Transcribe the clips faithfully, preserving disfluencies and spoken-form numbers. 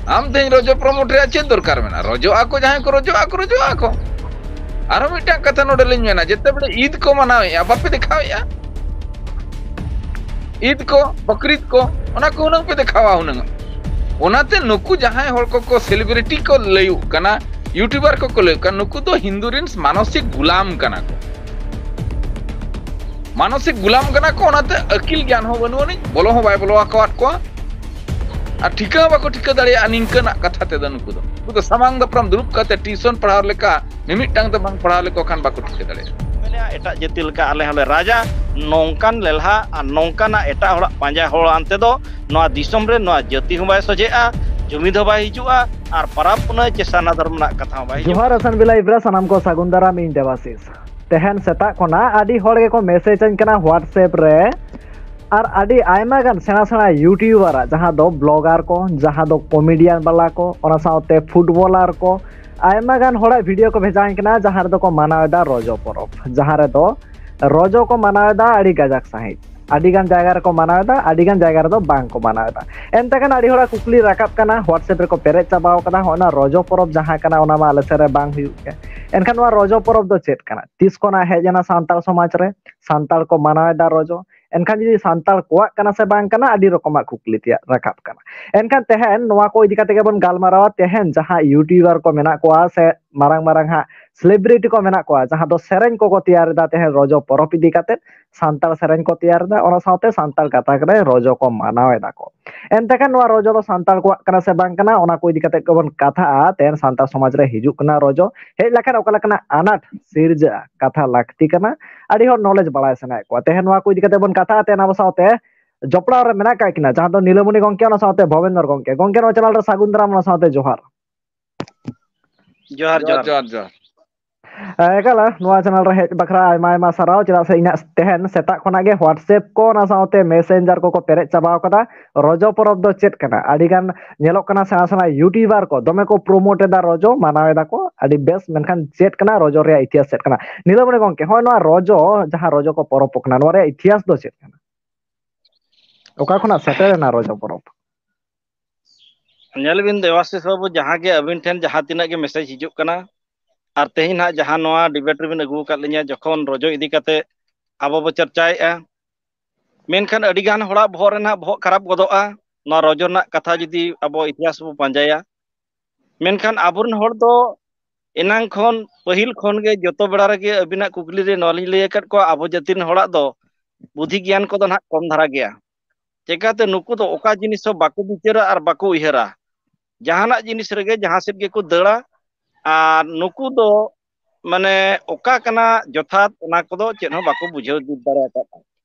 ᱟᱢ ᱛᱮᱦᱮᱧ ᱨᱚᱡᱚ ᱯᱨᱚᱢᱳᱴ ᱨᱮᱭᱟᱜ ᱪᱮᱫ ᱫᱚᱨᱠᱟᱨ ᱢᱮᱱᱟᱜᱼᱟ? ᱨᱚᱡᱚᱜᱼᱟ ᱠᱚ, ᱡᱟᱦᱟᱸᱭ ᱠᱚ ᱨᱚᱡᱚᱜᱼᱟ ᱠᱚ, ᱨᱚᱡᱚᱜᱼᱟ ᱠᱚ᱾ ᱟᱨᱦᱚᱸ ᱢᱤᱫᱴᱟᱝ ᱠᱟᱛᱷᱟ ᱱᱚᱰᱮ ᱞᱤᱧ ᱢᱮᱱᱟ, ᱡᱮᱛᱮ ᱵᱮᱲᱮ ᱤᱫ ᱠᱚ ᱢᱟᱱᱟᱣᱮᱫᱼᱟ, ᱵᱟᱯᱮ ᱫᱮᱠᱷᱟᱣᱮᱫᱼᱟ᱾ ᱤᱫ ᱠᱚ, ᱵᱟᱠᱨᱤᱫ ᱠᱚ, ᱚᱱᱟ ᱠᱚ ᱦᱩᱱᱟᱹᱝ ᱯᱮ ᱫᱮᱠᱷᱟᱣᱟ ᱦᱩᱱᱟᱹᱝ᱾ ᱚᱱᱟᱛᱮ ᱱᱩᱠᱩ ᱡᱟᱦᱟᱸᱭ ᱦᱚᱲ ᱠᱚᱠᱚ ᱥᱮᱞᱤᱵᱨᱤᱴᱤ ᱠᱚ ᱞᱟᱹᱭᱩᱜ ᱠᱟᱱᱟ, ᱭᱩᱴᱩᱵᱟᱨ ᱠᱚᱠᱚ ᱞᱟᱹᱭᱩᱜ ᱠᱟᱱᱟ, ᱱᱩᱠᱩ ᱫᱚ ᱦᱤᱱᱫᱩ ᱨᱤᱱ ᱢᱟᱱᱚᱥᱤᱠ ᱜᱩᱞᱟᱢ ᱠᱟᱱᱟ ᱠᱚ᱾ ᱢᱟᱱᱚᱥᱤᱠ ᱜᱩᱞᱟᱢ ᱠᱟᱱᱟ ᱠᱚ, ᱚᱱᱟᱛᱮ ᱟᱹᱠᱤᱞ ᱜᱮᱭᱟᱱ ᱦᱚᱸ ᱵᱟᱹᱱᱩᱜ ᱟᱹᱱᱤᱡ, ᱵᱚᱞᱚ ᱦᱚᱸ ᱵᱟᱭ ᱵᱚᱞᱚ ᱟᱠᱟᱣᱟᱫ ᱠᱚᱣᱟ᱾ ᱟᱨ ᱴᱷᱤᱠᱟᱹ ᱦᱚᱸ ᱵᱟᱠᱚ ᱴᱷᱤᱠᱟᱹ ᱫᱟᱲᱮᱭᱟᱜᱼᱟ ᱱᱤᱝᱠᱟᱹᱱᱟᱜ ᱠᱟᱛᱷᱟ ᱛᱮᱫᱚ᱾ ᱱᱩᱠᱩ ᱫᱚ, ᱱᱩᱠᱩ ᱫᱚ ᱥᱟᱢᱟᱝ ᱫᱟᱯᱨᱟᱢ ᱫᱩᱲᱩᱵ ᱠᱟᱛᱮ ᱴᱤᱭᱩᱥᱚᱱ ᱯᱟᱲᱦᱟᱣ ᱞᱮᱠᱟ ᱢᱤᱢᱤᱫᱴᱟᱝ ᱛᱮ ᱵᱟᱝ ᱯᱟᱲᱦᱟᱣ ᱞᱮᱠᱚ ᱠᱷᱟᱱ ᱵᱟᱠᱚ ᱴᱷᱤᱠᱟᱹ ᱫᱟᱲᱮᱭᱟᱜᱼᱟ᱾ ᱢᱮᱱᱮᱜᱼᱟ, ᱮᱴᱟᱜ ᱡᱟᱹᱛᱤ ᱞᱮᱠᱟ ᱟᱞᱮ ᱦᱚᱸᱞᱮ ᱨᱟᱡᱟ, ᱱᱚᱝᱠᱟᱱ ᱞᱮᱞᱦᱟ ᱟᱨ ᱱᱚᱝᱠᱟᱱᱟᱜ ᱮᱴᱟᱜ ᱦᱚᱲᱟᱜ ᱯᱟᱸᱡᱟ ᱦᱚᱲ ᱟᱱᱛᱮ ᱫᱚ ᱱᱚᱣᱟ ᱫᱤᱥᱚᱢ ᱨᱮ ᱱᱚᱣᱟ ᱡᱟᱹᱛᱤ ᱦᱚᱸ ᱵᱟᱭ ᱥᱚᱡᱷᱮᱜᱼᱟ, ᱡᱩᱢᱤᱫ ᱦᱚᱸ ᱵᱟᱭ ᱦᱤᱡᱩᱜᱼᱟ, ᱟᱨ ᱯᱟᱨᱟᱵᱽ ᱯᱩᱱᱟᱹᱭ ᱪᱮ ᱥᱟᱨᱱᱟ ᱫᱷᱚᱨᱚᱢ ᱨᱮᱱᱟᱜ ᱠᱟᱛᱷᱟ ᱦᱚᱸ ᱵᱟᱭ ᱦᱤᱡᱩᱜᱼᱟ᱾ ᱡᱚᱦᱟᱨ ᱥᱟᱱᱵᱤ ᱞᱟᱭᱤᱵᱷ ᱨᱮ ᱥᱟᱱᱟᱢ ᱠᱚ ᱥᱟᱹᱜᱩᱱ ᱫᱟᱨᱟᱢ, ᱤᱧ ᱫᱮᱵᱟᱥᱤᱥ᱾ ᱛᱮᱦᱮᱧ ᱥᱮᱛᱟᱜ ᱠᱷᱚᱱᱟᱜ ᱟᱹᱰᱤ ᱦᱚᱲ ᱜᱮᱠᱚ ᱢᱮᱥᱮᱡᱽ ᱟᱹᱧ ᱠᱟᱱᱟ WhatsApp ᱨᱮ, ᱟᱨ ᱟᱹᱰᱤ ᱟᱭᱢᱟ ᱜᱟᱱ ᱥᱮᱬᱟ ᱥᱮᱬᱟ ᱭᱩᱴᱤᱭᱩᱵᱟᱨᱟᱜ, ᱡᱟᱦᱟᱸ ᱫᱚ ᱵᱞᱚᱜᱟᱨ ᱠᱚ, ᱡᱟᱦᱟᱸ ᱫᱚ ᱠᱚᱢᱮᱰᱤᱭᱟᱱ ᱵᱟᱞᱟ ᱠᱚ, ᱚᱱᱟ ᱥᱟᱶᱛᱮ ᱯᱷᱩᱴᱵᱚᱞᱟᱨ ᱠᱚ, ᱟᱭᱢᱟ ᱜᱟᱱ ᱦᱚᱲᱟᱜ ᱵᱷᱤᱰᱤᱭᱳ ᱠᱚ ᱵᱷᱮᱡᱟ ᱟᱹᱧ ᱠᱟᱱᱟ, ᱡᱟᱦᱟᱸ ᱨᱮᱫᱚ ᱠᱚ ᱢᱟᱱᱟᱣ ᱮᱫᱟ ᱨᱚᱡᱚ ᱯᱚᱨᱚᱵᱽ, ᱡᱟᱦᱟᱸ ᱨᱮᱫᱚ ᱨᱚᱡᱚ ᱠᱚ ᱢᱟᱱᱟᱣ ᱮᱫᱟ ᱟᱹᱰᱤ ᱠᱟᱡᱟᱠ ᱥᱟᱺᱦᱤᱡ᱾ ᱟᱹᱰᱤ ᱜᱟᱱ ᱡᱟᱭᱜᱟ ᱨᱮᱠᱚ ᱢᱟᱱᱟᱣ ᱮᱫᱟ, ᱟᱹᱰᱤ ᱜᱟᱱ ᱡᱟᱭᱜᱟ ᱨᱮᱫᱚ ᱵᱟᱝ ᱠᱚ ᱢᱟᱱᱟᱣ ᱮᱫᱟ᱾ ᱮᱱᱛᱮ ᱠᱷᱟᱱ ᱟᱹᱰᱤ ᱦᱚᱲᱟᱜ ᱠᱩᱠᱞᱤ ᱨᱟᱠᱟᱵ ᱠᱟᱱᱟ, WhatsApp ᱨᱮᱠᱚ ᱯᱮᱨᱮᱡ ᱪᱟᱵᱟᱣ ᱠᱟᱫᱟ, ᱦᱚᱸᱜᱼᱚ ᱱᱟ ᱨᱚᱡᱚ ᱯᱚᱨᱚᱵᱽ ᱡᱟᱦᱟᱸ ᱠᱟᱱᱟ, ᱚᱱᱟ ᱢᱟ ᱟᱞᱮ ᱥᱮᱫ ᱨᱮ ᱵᱟᱝ ᱦᱩᱭᱩᱜ ᱜᱮ᱾ ᱮᱱᱠᱷᱟᱱ ᱱᱚᱣᱟ ᱨᱚᱡᱚ ᱯᱚᱨᱚᱵᱽ ᱫᱚ ᱪᱮᱫ ᱠᱟᱱᱟ? ᱛᱤᱥ ᱠᱷᱚᱱᱟᱜ ᱦᱮᱡ ᱮᱱᱟ ᱥᱟᱱᱛᱟᱲ ᱥᱚᱢᱟᱡᱽ ᱨᱮ? ᱥᱟᱱᱛᱟᱲ ᱠᱚ ᱢᱟᱱᱟᱣ ᱮᱫᱟ ᱨᱚᱡᱚ᱾ ᱮᱱᱠᱷᱟᱱ ᱡᱩᱫᱤ ᱥᱟᱱᱛᱟᱲ ᱠᱚᱣᱟᱜ ᱠᱟᱱᱟ ᱥᱮ ᱵᱟᱝ ᱠᱟᱱᱟ, ᱟᱹᱰᱤ ᱨᱚᱠᱚᱢᱟᱜ ᱠᱩᱠᱞᱤ ᱛᱮᱭᱟᱜ ᱨᱟᱠᱟᱵ ᱠᱟᱱᱟ᱾ ᱮᱱᱠᱷᱟᱱ ᱛᱮᱦᱮᱧ ᱱᱚᱣᱟ ᱠᱚ ᱤᱫᱤ ᱠᱟᱛᱮ ᱜᱮᱵᱚᱱ ᱜᱟᱞᱢᱟᱨᱟᱣᱟ᱾ ᱛᱮᱦᱮᱧ ᱡᱟᱦᱟᱸ ᱭᱩᱴᱤᱭᱩᱵᱟᱨ ᱠᱚ ᱢᱮᱱᱟᱜ ᱠᱚᱣᱟ ᱥᱮ ᱢᱟᱨᱟᱝ ᱢᱟᱨᱟᱝ ᱦᱟᱸᱜ ᱥᱮᱞᱤᱵᱨᱤᱴᱤ ᱠᱚ ᱢᱮᱱᱟᱜ ᱠᱚᱣᱟ, ᱡᱟᱦᱟᱸ ᱫᱚ ᱥᱮᱨᱮᱧ ᱠᱚᱠᱚ ᱛᱮᱭᱟᱨ ᱮᱫᱟ ᱛᱮᱦᱮᱧ ᱨᱚᱡᱚ ᱯᱚᱨᱚᱵᱽ ᱤᱫᱤ ᱠᱟᱛᱮ, ᱥᱟᱱᱛᱟᱲ ᱥᱮᱨᱮᱧ ᱠᱚ ᱛᱮᱭᱟᱨ ᱮᱫᱟ, ᱚᱱᱟ ᱥᱟᱶᱛᱮ ᱥᱟᱱᱛᱟᱲ ᱜᱟᱛᱟᱠ ᱨᱮ ᱨᱚᱡᱚ ᱠᱚ ᱢᱟᱱᱟᱣ ᱮᱫᱟ ᱠᱚ᱾ ᱮᱱᱛᱮ ᱠᱷᱟᱱ ᱱᱚᱣᱟ ᱨᱚᱡᱚ ᱫᱚ ᱥᱟᱱᱛᱟᱲ ᱠᱚᱣᱟᱜ ᱠᱟᱱᱟ ᱥᱮ ᱵᱟᱝ ᱠᱟᱱᱟ, ᱚᱱᱟ ᱠᱚ ᱤᱫᱤ ᱠᱟᱛᱮ ᱜᱮᱵᱚᱱ ᱠᱟᱛᱷᱟᱜᱼᱟ᱾ ᱛᱮᱦᱮᱧ ᱥᱟᱱᱛᱟᱲ ᱥᱚᱢᱟᱡᱽ ᱨᱮ ᱦᱤᱡᱩᱜ ᱠᱟᱱᱟ ᱨᱚᱡᱚ, ᱦᱮᱡ ᱞᱮᱠᱷᱟᱱ ᱚᱠᱟ ᱞᱮᱠᱟᱱᱟᱜ ᱟᱱᱟᱴ ᱥᱤᱨᱡᱟᱹᱜᱼᱟ, ᱠᱟᱛᱷᱟ ᱞᱟᱹᱠᱛᱤ ᱠᱟᱱᱟ᱾ ᱟᱹᱰᱤ ᱦᱚᱲ ᱱᱚᱞᱮᱡᱽ ᱵᱟᱲᱟᱭ ᱥᱟᱱᱟᱭᱮᱫ ᱠᱚᱣᱟ᱾ ᱛᱮᱦᱮᱧ ᱱᱚᱣᱟ ᱠᱚ ᱤᱫᱤ ᱠᱟᱛᱮ ᱵᱚᱱ ᱠᱟᱛᱷᱟᱜᱼᱟ᱾ ᱛᱮᱦᱮᱧ ᱟᱵᱚ ᱥᱟᱶᱛᱮ ᱡᱚᱯᱲᱟᱣ ᱨᱮ ᱢᱮᱱᱟᱜ ᱠᱟᱜ ᱠᱤᱱᱟ, ᱡᱟᱦᱟᱸ ᱫᱚ ᱱᱤᱞᱟᱢᱚᱱᱤ ᱜᱚᱝᱠᱮ, ᱚᱱᱟ ᱥᱟᱶᱛᱮ ᱵᱷᱚᱵᱮᱱᱫᱚᱨ ᱜᱚᱝᱠᱮ᱾ ᱜᱚᱝᱠᱮ, ᱱᱚᱣᱟ ᱪᱮᱱᱮᱞ ᱨᱮ ᱥᱟᱹᱜᱩᱱ ᱫᱟᱨᱟᱢ, ᱚᱱᱟ ᱥᱟᱶᱛᱮ ᱡᱚᱦᱟᱨ᱾ ᱡᱚᱦᱟᱨ, ᱡᱚᱦᱟᱨ, ᱡᱚᱦᱟᱨ᱾ ᱡᱚᱦᱟᱨ, ᱡᱚᱦᱟᱨ᱾ ᱮᱸ, ᱮᱠᱟᱞ, ᱱᱚᱣᱟ ᱪᱮᱱᱮᱞ ᱨᱮ ᱦᱮᱡ ᱵᱟᱠᱷᱨᱟ ᱟᱭᱢᱟ ᱟᱭᱢᱟ ᱥᱟᱨᱦᱟᱣ, ᱪᱮᱫᱟᱜ ᱥᱮ ᱤᱧᱟᱹᱜ ᱛᱮᱦᱮᱧ ᱥᱮᱛᱟᱜ ᱠᱷᱚᱱᱟᱜ ᱜᱮ WhatsApp ᱠᱚ, ᱚᱱᱟ ᱥᱟᱶᱛᱮ Messenger ᱠᱚᱠᱚ ᱯᱮᱨᱮᱡ ᱪᱟᱵᱟᱣ ᱠᱟᱫᱟ᱾ ᱨᱚᱡᱚ ᱯᱚᱨᱚᱵᱽ ᱫᱚ ᱪᱮᱫ ᱠᱟᱱᱟ? ᱟᱹᱰᱤ ᱜᱟᱱ ᱧᱮᱞᱚᱜ ᱠᱟᱱᱟ, ᱥᱮᱬᱟ ᱥᱮᱬᱟ ᱭᱩᱴᱤᱭᱩᱵᱟᱨ ᱠᱚ ᱫᱚᱢᱮ ᱠᱚ ᱯᱨᱳᱢᱳᱴ ᱮᱫᱟ ᱨᱚᱡᱚ, ᱢᱟᱱᱟᱣ ᱮᱫᱟ ᱠᱚ, ᱟᱹᱰᱤ ᱵᱮᱥ, ᱢᱮᱱᱠᱷᱟᱱ ᱪᱮᱫ ᱠᱟᱱᱟ ᱨᱚᱡᱚ ᱨᱮᱭᱟᱜ ᱤᱛᱤᱦᱟᱥ, ᱪᱮᱫ ᱠᱟᱱᱟ? ᱱᱤᱞᱟᱹᱢᱚᱬᱤ ᱜᱚᱝᱠᱮ, ᱦᱚᱸᱜᱼᱚᱭ ᱱᱚᱣᱟ ᱨᱚᱡᱚ, ᱡᱟᱦᱟᱸ ᱨᱚᱡᱚ ᱠᱚ ᱯᱚᱨᱚᱵᱽ ᱠᱟᱱᱟ, ᱱᱚᱣᱟ ᱨᱮᱭᱟᱜ ᱤᱛᱤᱦᱟᱥ ᱫᱚ ᱪᱮᱫ ᱠᱟᱱᱟ? ᱚᱠᱟ ᱠᱷᱚᱱᱟᱜ ᱥᱮᱴᱮᱨ ᱮᱱᱟ ᱨᱚᱡᱚ ᱯᱚᱨᱚᱵᱽ? ᱧᱮᱞ ᱵᱤᱱ ᱫᱮᱵᱟᱥᱤᱥ ᱵᱟᱹᱵᱩ, ᱡᱟᱦᱟᱸ ᱜᱮ ᱟᱹᱵᱤᱱ ᱴᱷᱮᱱ ᱡᱟᱦᱟᱸ ᱛᱤᱱᱟᱹᱜ ᱜᱮ ᱢᱮᱥᱮᱡᱽ ᱦᱤᱡᱩᱜ ᱠᱟᱱᱟ, ᱟᱨ ᱛᱮᱦᱮᱧ ᱱᱟᱦᱟᱜ ᱡᱟᱦᱟᱸ ᱱᱚᱣᱟ ᱰᱤᱵᱮᱴ ᱨᱮᱵᱤᱱ ᱟᱹᱜᱩ ᱟᱠᱟᱫ ᱞᱤᱧᱟ, ᱡᱚᱠᱷᱚᱱ ᱨᱚᱡᱚ ᱤᱫᱤ ᱠᱟᱛᱮ ᱟᱵᱚ ᱵᱚ ᱪᱟᱨᱪᱟᱭᱮᱫᱼᱟ, ᱢᱮᱱᱠᱷᱟᱱ ᱟᱹᱰᱤ ᱜᱟᱱ ᱦᱚᱲᱟᱜ ᱵᱚᱦᱚᱜ ᱨᱮ ᱱᱟᱦᱟᱜ ᱵᱚᱦᱚᱜ ᱠᱷᱟᱨᱟᱯ ᱜᱚᱫᱚᱜᱼᱟ᱾ ᱱᱚᱣᱟ ᱨᱚᱡᱚ ᱨᱮᱱᱟᱜ ᱠᱟᱛᱷᱟ ᱡᱩᱫᱤ ᱟᱵᱚ ᱤᱛᱤᱦᱟᱥ ᱵᱚ ᱯᱟᱸᱡᱟᱭᱟ, ᱢᱮᱱᱠᱷᱟᱱ ᱟᱵᱚᱨᱮᱱ ᱦᱚᱲ ᱫᱚ ᱮᱱᱟᱝ ᱠᱷᱚᱱ, ᱯᱟᱹᱦᱤᱞ ᱠᱷᱚᱱ ᱜᱮ ᱡᱚᱛᱚ ᱵᱮᱲᱟ ᱨᱮᱜᱮ ᱟᱹᱵᱤᱱᱟᱜ ᱠᱩᱠᱞᱤ ᱨᱮ ᱱᱚᱣᱟ ᱞᱤᱧ ᱞᱟᱹᱭ ᱟᱠᱟᱫ ᱠᱚᱣᱟ, ᱟᱵᱚ ᱡᱟᱹᱛᱤ ᱨᱮᱱ ᱦᱚᱲᱟᱜ ᱫᱚ ᱵᱩᱫᱷᱤ ᱜᱮᱭᱟᱱ ᱠᱚᱫᱚ ᱱᱟᱦᱟᱜ ᱠᱚᱢ ᱫᱷᱟᱨᱟ ᱜᱮᱭᱟ᱾ ᱪᱮᱠᱟᱛᱮ ᱱᱩᱠᱩ ᱫᱚ ᱚᱠᱟ ᱡᱤᱱᱤᱥ ᱦᱚᱸ ᱵᱟᱠᱚ ᱵᱤᱪᱟᱹᱨᱟ ᱟᱨ ᱵᱟᱠᱚ ᱩᱭᱦᱟᱹᱨᱟ᱾ ᱡᱟᱦᱟᱱᱟᱜ ᱡᱤᱱᱤᱥ ᱨᱮᱜᱮ ᱡᱟᱦᱟᱸ ᱥᱮᱫ ᱜᱮᱠᱚ ᱫᱟᱹᱲᱟ, ᱟᱨ ᱱᱩᱠᱩ ᱫᱚ ᱢᱟᱱᱮ ᱚᱠᱟ ᱠᱟᱱᱟ ᱡᱚᱛᱷᱟᱛ, ᱚᱱᱟ ᱠᱚᱫᱚ ᱪᱮᱫ ᱦᱚᱸ ᱵᱟᱠᱚ ᱵᱩᱡᱷᱟᱹᱣ ᱡᱩᱛ ᱫᱟᱲᱮ ᱟᱠᱟᱫᱼᱟ᱾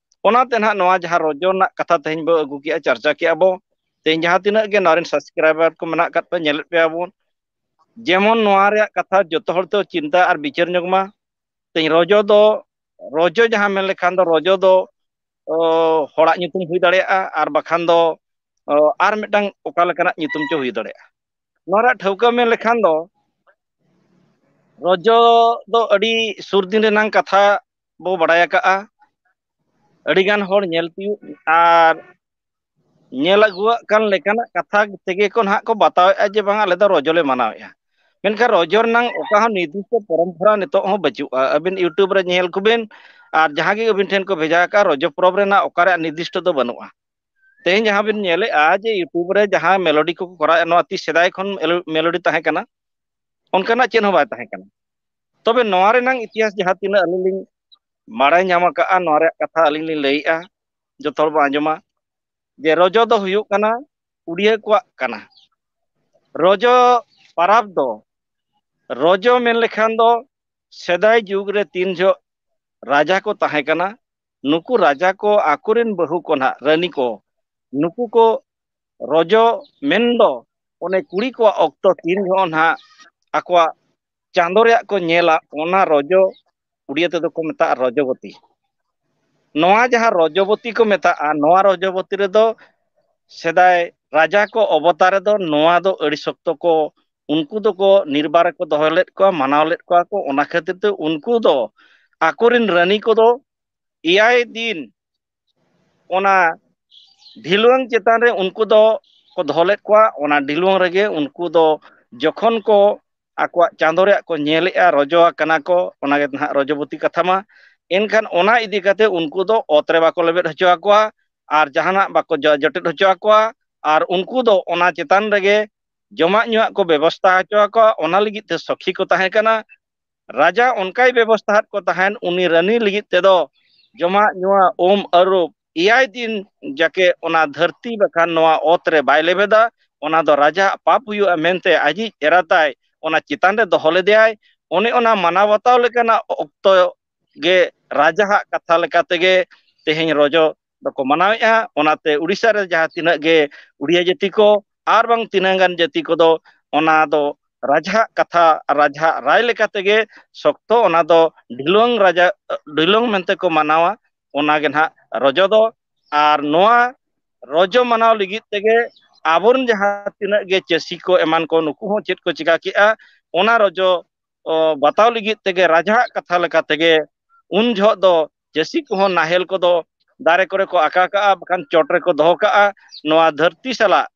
ᱚᱱᱟᱛᱮ ᱱᱟᱦᱟᱜ ᱱᱚᱣᱟ ᱡᱟᱦᱟᱸ ᱨᱚᱡᱚ ᱨᱮᱱᱟᱜ ᱠᱟᱛᱷᱟ ᱛᱮᱦᱮᱧ ᱵᱚ ᱟᱹᱜᱩ ᱠᱮᱜᱼᱟ, ᱪᱟᱨᱪᱟ ᱠᱮᱜᱼᱟ ᱵᱚ, ᱛᱮᱦᱮᱧ ᱡᱟᱦᱟᱸ ᱛᱤᱱᱟᱹᱜ ᱜᱮ ᱱᱚᱣᱟ ᱨᱮᱱ ᱥᱟᱵᱥᱠᱨᱟᱭᱵᱟᱨ ᱠᱚ ᱢᱮᱱᱟᱜ ᱟᱠᱟᱫ ᱯᱮ, ᱧᱮᱞᱮᱫ ᱯᱮᱭᱟ ᱵᱚᱱ, ᱡᱮᱢᱚᱱ ᱱᱚᱣᱟ ᱨᱮᱭᱟᱜ ᱠᱟᱛᱷᱟ ᱡᱚᱛᱚ ᱦᱚᱲ ᱛᱮ ᱪᱤᱱᱛᱟ ᱟᱨ ᱵᱤᱪᱟᱹᱨ ᱧᱚᱜ ᱢᱟ᱾ ᱛᱮᱦᱮᱧ ᱨᱚᱡᱚ ᱫᱚ, ᱨᱚᱡᱚ ᱡᱟᱦᱟᱸ ᱢᱮᱱ ᱞᱮᱠᱷᱟᱱ ᱫᱚ, ᱨᱚᱡᱚ ᱫᱚ ᱚ, ᱦᱚᱲᱟᱜ ᱧᱩᱛᱩᱢ ᱦᱩᱭ ᱫᱟᱲᱮᱭᱟᱜᱼᱟ, ᱟᱨ ᱵᱟᱠᱷᱟᱱ ᱫᱚ ᱚ, ᱟᱨ ᱢᱤᱫᱴᱟᱝ ᱚᱠᱟ ᱞᱮᱠᱟᱱᱟᱜ ᱧᱩᱛᱩᱢ ᱪᱚ ᱦᱩᱭ ᱫᱟᱲᱮᱭᱟᱜᱼᱟ᱾ ᱱᱚᱣᱟ ᱨᱮᱭᱟᱜ ᱴᱷᱟᱹᱣᱠᱟᱹ ᱢᱮᱱ ᱞᱮᱠᱷᱟᱱ ᱫᱚ, ᱨᱚᱡᱚ ᱫᱚ ᱟᱹᱰᱤ ᱥᱩᱨ ᱫᱤᱱ ᱨᱮᱱᱟᱝ ᱠᱟᱛᱷᱟ ᱵᱚ ᱵᱟᱲᱟᱭ ᱟᱠᱟᱜᱼᱟ᱾ ᱟᱹᱰᱤ ᱜᱟᱱ ᱦᱚᱲ ᱧᱮᱞ ᱛᱤᱭᱳᱜ ᱟᱨ ᱧᱮᱞ ᱟᱹᱜᱩᱣᱟᱜ ᱠᱟᱱ ᱞᱮᱠᱟᱱᱟᱜ ᱠᱟᱛᱷᱟ ᱛᱮᱜᱮ ᱠᱚ ᱱᱟᱦᱟᱜ ᱠᱚ ᱵᱟᱛᱟᱣᱮᱫᱼᱟ ᱡᱮ ᱵᱟᱝ, ᱟᱞᱮ ᱫᱚ ᱨᱚᱡᱚ ᱞᱮ ᱢᱟᱱᱟᱣᱮᱫᱼᱟ᱾ ᱢᱮᱱᱠᱷᱟᱱ ᱨᱚᱡᱚ ᱨᱮᱱᱟᱝ ᱚᱠᱟ ᱦᱚᱸ ᱱᱤᱨᱫᱤᱥᱴᱚ ᱯᱚᱨᱚᱢᱯᱚᱨᱟ ᱱᱤᱛᱚᱜ ᱦᱚᱸ ᱵᱟᱹᱪᱩᱜᱼᱟ᱾ ᱟᱹᱵᱤᱱ YouTube ᱨᱮ ᱧᱮᱞ ᱠᱚᱵᱤᱱ, ᱟᱨ ᱡᱟᱦᱟᱸ ᱜᱮ ᱟᱹᱵᱤᱱ ᱴᱷᱮᱱ ᱠᱚ ᱵᱷᱮᱡᱟ ᱟᱠᱟᱫ, ᱨᱚᱡᱚ ᱯᱚᱨᱚᱵᱽ ᱨᱮᱱᱟᱜ ᱚᱠᱟ ᱨᱮᱭᱟᱜ ᱱᱤᱨᱫᱤᱥᱴᱚ ᱫᱚ ᱵᱟᱹᱱᱩᱜᱼᱟ᱾ ᱛᱮᱦᱮᱧ ᱡᱟᱦᱟᱸ ᱵᱤᱱ ᱧᱮᱞᱮᱫᱼᱟ ᱡᱮ YouTube ᱨᱮ ᱡᱟᱦᱟᱸ ᱢᱮᱞᱳᱰᱤ ᱠᱚᱠᱚ ᱠᱚᱨᱟᱣᱮᱫᱼᱟ, ᱱᱚᱣᱟ ᱛᱤᱥ ᱥᱮᱫᱟᱭ ᱠᱷᱚᱱ ᱢᱮᱞᱳ-, ᱢᱮᱞᱳᱰᱤ ᱛᱟᱦᱮᱸ ᱠᱟᱱᱟ, ᱚᱱᱠᱟᱱᱟᱜ ᱪᱮᱫ ᱦᱚᱸ ᱵᱟᱭ ᱛᱟᱦᱮᱸ ᱠᱟᱱᱟ᱾ ᱛᱚᱵᱮ ᱱᱚᱣᱟ ᱨᱮᱱᱟᱝ ᱤᱛᱤᱦᱟᱥ ᱡᱟᱦᱟᱸ ᱛᱤᱱᱟᱹᱜ ᱟᱹᱞᱤᱧ ᱞᱤᱧ ᱵᱟᱲᱟᱭ ᱧᱟᱢ ᱟᱠᱟᱫᱼᱟ, ᱱᱚᱣᱟ ᱨᱮᱭᱟᱜ ᱠᱟᱛᱷᱟ ᱟᱹᱞᱤᱧ ᱞᱤᱧ ᱞᱟᱹᱭᱮᱫᱼᱟ, ᱡᱚᱛᱚ ᱦᱚᱲ ᱵᱚᱱ ᱟᱸᱡᱚᱢᱟ, ᱡᱮ ᱨᱚᱡᱚ ᱫᱚ ᱦᱩᱭᱩᱜ ᱠᱟᱱᱟ ᱩᱲᱤᱭᱟᱹ ᱠᱚᱣᱟᱜ ᱠᱟᱱᱟ᱾ ᱨᱚᱡᱚ ᱯᱟᱨᱟᱵᱽ ᱫᱚ, ᱨᱚᱡᱚ ᱢᱮᱱ ᱞᱮᱠᱷᱟᱱ ᱫᱚ ᱥᱮᱫᱟᱭ ᱡᱩᱜᱽ ᱨᱮ ᱛᱤᱱ ᱡᱚᱦᱚᱜ ᱨᱟᱡᱟ ᱠᱚ ᱛᱟᱦᱮᱸ ᱠᱟᱱᱟ, ᱱᱩᱠᱩ ᱨᱟᱡᱟ ᱠᱚ ᱟᱠᱚᱨᱮᱱ ᱵᱟᱹᱦᱩ ᱠᱚ ᱱᱟᱦᱟᱜ, ᱨᱟᱹᱱᱤ ᱠᱚ, ᱱᱩᱠᱩ ᱠᱚ ᱨᱚᱡᱚ ᱢᱮᱱᱫᱚ ᱚᱱᱮ ᱠᱩᱲᱤ ᱠᱚᱣᱟᱜ ᱚᱠᱛᱚ ᱛᱤᱱ ᱡᱚᱦᱚᱜ ᱱᱟᱦᱟᱜ ᱟᱠᱚᱣᱟᱜ ᱪᱟᱸᱫᱚ ᱨᱮᱭᱟᱜ ᱠᱚ ᱧᱮᱞᱟ, ᱚᱱᱟ ᱨᱚᱡᱚ, ᱩᱲᱤᱭᱟᱹ ᱛᱮᱫᱚ ᱠᱚ ᱢᱮᱛᱟᱜᱼᱟ ᱨᱚᱡᱚᱵᱚᱛᱤ᱾ ᱱᱚᱣᱟ ᱡᱟᱦᱟᱸ ᱨᱚᱡᱚᱵᱚᱛᱤ ᱠᱚ ᱢᱮᱛᱟᱜᱼᱟ, ᱱᱚᱣᱟ ᱨᱚᱡᱚᱵᱚᱛᱤ ᱨᱮᱫᱚ ᱥᱮᱫᱟᱭ ᱨᱟᱡᱟ ᱠᱚ ᱚᱵᱚᱛᱟᱨ ᱨᱮᱫᱚ ᱱᱚᱣᱟ ᱫᱚ ᱟᱹᱰᱤ ᱥᱚᱠᱛᱚ ᱠᱚ, ᱩᱱᱠᱩ ᱫᱚᱠᱚ ᱱᱤᱨᱵᱟᱨ ᱨᱮᱠᱚ ᱫᱚᱦᱚ ᱞᱮᱫ ᱠᱚᱣᱟ, ᱢᱟᱱᱟᱣ ᱞᱮᱫ ᱠᱚᱣᱟ ᱠᱚ᱾ ᱚᱱᱟ ᱠᱷᱟᱹᱛᱤᱨ ᱛᱮ ᱩᱱᱠᱩ ᱫᱚ ᱟᱠᱚᱨᱮᱱ ᱨᱟᱹᱱᱤ ᱠᱚᱫᱚ ᱮᱭᱟᱭ ᱫᱤᱱ ᱚᱱᱟ ᱰᱷᱤᱞᱣᱟᱹᱝ ᱪᱮᱛᱟᱱ ᱨᱮ ᱩᱱᱠᱩ ᱫᱚ ᱠᱚ ᱫᱚᱦᱚ ᱞᱮᱫ ᱠᱚᱣᱟ, ᱚᱱᱟ ᱰᱷᱤᱞᱣᱟᱹᱝ ᱨᱮᱜᱮ ᱩᱱᱠᱩ ᱫᱚ ᱡᱚᱠᱷᱚᱱ ᱠᱚ ᱟᱠᱚᱣᱟᱜ ᱪᱟᱸᱫᱚ ᱨᱮᱭᱟᱜ ᱠᱚ ᱧᱮᱞᱮᱜᱼᱟ, ᱨᱚᱡᱚ ᱟᱠᱟᱱᱟ ᱠᱚ, ᱚᱱᱟ ᱜᱮ ᱱᱟᱦᱟᱜ ᱨᱚᱡᱚᱵᱚᱛᱤ ᱠᱟᱛᱷᱟ ᱢᱟ᱾ ᱮᱱᱠᱷᱟᱱ ᱚᱱᱟ ᱤᱫᱤ ᱠᱟᱛᱮ ᱩᱱᱠᱩ ᱫᱚ ᱚᱛ ᱨᱮ ᱵᱟᱠᱚ ᱞᱮᱵᱮᱫ ᱦᱚᱪᱚ ᱟᱠᱚᱣᱟ ᱟᱨ ᱡᱟᱦᱟᱱᱟᱜ ᱵᱟᱠᱚ ᱡᱚ-, ᱡᱚᱴᱮᱫ ᱦᱚᱪᱚ ᱟᱠᱚᱣᱟ᱾ ᱟᱨ ᱩᱱᱠᱩ ᱫᱚ ᱚᱱᱟ ᱪᱮᱛᱟᱱ ᱨᱮᱜᱮ ᱡᱚᱢᱟᱜ ᱧᱩᱣᱟᱜ ᱠᱚ ᱵᱮᱵᱚᱥᱛᱷᱟ ᱦᱚᱪᱚ ᱟᱠᱚᱣᱟ᱾ ᱚᱱᱟ ᱞᱟᱹᱜᱤᱫ ᱛᱮ ᱥᱚᱠᱷᱤ ᱠᱚ ᱛᱟᱦᱮᱸ ᱠᱟᱱᱟ᱾ ᱨᱟᱡᱟ ᱚᱱᱠᱟᱭ ᱵᱮᱵᱚᱥᱛᱷᱟ ᱟᱫ ᱠᱚ ᱛᱟᱦᱮᱸᱱ, ᱩᱱᱤ ᱨᱟᱹᱱᱤ ᱞᱟᱹᱜᱤᱫ ᱛᱮᱫᱚ ᱡᱚᱢᱟᱜ ᱧᱩᱣᱟᱜ, ᱩᱢ ᱟᱹᱨᱩᱵ, ᱮᱭᱟᱭ ᱫᱤᱱ ᱡᱟᱠᱮ ᱚᱱᱟ ᱫᱷᱟᱹᱨᱛᱤ ᱵᱟᱠᱷᱟᱱ ᱱᱚᱣᱟ ᱚᱛ ᱨᱮ ᱵᱟᱭ ᱞᱮᱵᱮᱫᱟ, ᱚᱱᱟ ᱫᱚ ᱨᱟᱡᱟᱣᱟᱜ ᱯᱟᱯ ᱦᱩᱭᱩᱜᱼᱟ ᱢᱮᱱᱛᱮ ᱟᱡᱤᱡ ᱮᱨᱟ ᱛᱟᱭ ᱚᱱᱟ ᱪᱮᱛᱟᱱ ᱨᱮ ᱫᱚᱦᱚ ᱞᱮᱫᱮᱭᱟᱭ᱾ ᱚᱱᱮ ᱚᱱᱟ ᱢᱟᱱᱟᱣ ᱵᱟᱛᱟᱣ ᱞᱮᱠᱟᱱᱟᱜ ᱚᱠᱛᱚ ᱜᱮ ᱨᱟᱡᱟᱣᱟᱜ ᱠᱟᱛᱷᱟ ᱞᱮᱠᱟ ᱛᱮᱜᱮ ᱛᱮᱦᱮᱧ ᱨᱚᱡᱚ ᱫᱚᱠᱚ ᱢᱟᱱᱟᱣᱮᱫᱼᱟ᱾ ᱚᱱᱟᱛᱮ ᱩᱲᱤᱥᱥᱟ ᱨᱮ ᱡᱟᱦᱟᱸ ᱛᱤᱱᱟᱹᱜ ᱜᱮ ᱩᱲᱤᱭᱟ ᱡᱟᱹᱛᱤ ᱠᱚ ᱟᱨ ᱵᱟᱝ ᱛᱤᱱᱟᱹᱜ ᱜᱟᱱ ᱡᱟᱹᱛᱤ ᱠᱚᱫᱚ ᱚᱱᱟ ᱫᱚ ᱨᱟᱡᱟᱣᱟᱜ ᱠᱟᱛᱷᱟ, ᱨᱟᱡᱟᱣᱟᱜ ᱨᱟᱭ ᱞᱮᱠᱟ ᱛᱮᱜᱮ ᱥᱚᱠᱛᱚ ᱚᱱᱟ ᱫᱚ ᱰᱷᱤᱞᱣᱟᱹᱝ ᱨᱟᱡᱟ, ᱰᱷᱤᱞᱣᱟᱹᱝ ᱢᱮᱱᱛᱮ ᱠᱚ ᱢᱟᱱᱟᱣᱟ᱾ ᱚᱱᱟ ᱜᱮ ᱱᱟᱦᱟᱜ ᱨᱚᱡᱚ ᱫᱚ᱾ ᱟᱨ ᱱᱚᱣᱟ ᱨᱚᱡᱚ ᱢᱟᱱᱟᱣ ᱞᱟᱹᱜᱤᱫ ᱛᱮᱜᱮ ᱟᱵᱚᱨᱮᱱ ᱡᱟᱦᱟᱸ ᱛᱤᱱᱟᱹᱜ ᱜᱮ ᱪᱟᱹᱥᱤ ᱠᱚ ᱮᱢᱟᱱ ᱠᱚ, ᱱᱩᱠᱩ ᱦᱚᱸ ᱪᱮᱫ ᱠᱚ ᱪᱤᱠᱟ ᱠᱮᱜᱼᱟ, ᱚᱱᱟ ᱨᱚᱡᱚ, ᱚ, ᱵᱟᱛᱟᱣ ᱞᱟᱹᱜᱤᱫ ᱛᱮᱜᱮ ᱨᱟᱡᱟᱣᱟᱜ ᱠᱟᱛᱷᱟ ᱞᱮᱠᱟ ᱛᱮᱜᱮ ᱩᱱ ᱡᱚᱦᱚᱜ ᱫᱚ ᱪᱟᱹᱥᱤ ᱠᱚᱦᱚᱸ ᱱᱟᱦᱮᱞ ᱠᱚᱫᱚ ᱫᱟᱨᱮ ᱠᱚᱨᱮ ᱠᱚ ᱟᱠᱟ ᱠᱟᱜᱼᱟ, ᱵᱟᱠᱷᱟᱱ ᱪᱚᱴ ᱨᱮᱠᱚ ᱫᱚᱦᱚ ᱠᱟᱜᱼᱟ᱾ ᱱᱚᱣᱟ ᱫᱷᱟᱹᱨᱛᱤ ᱥᱟᱞᱟᱜ,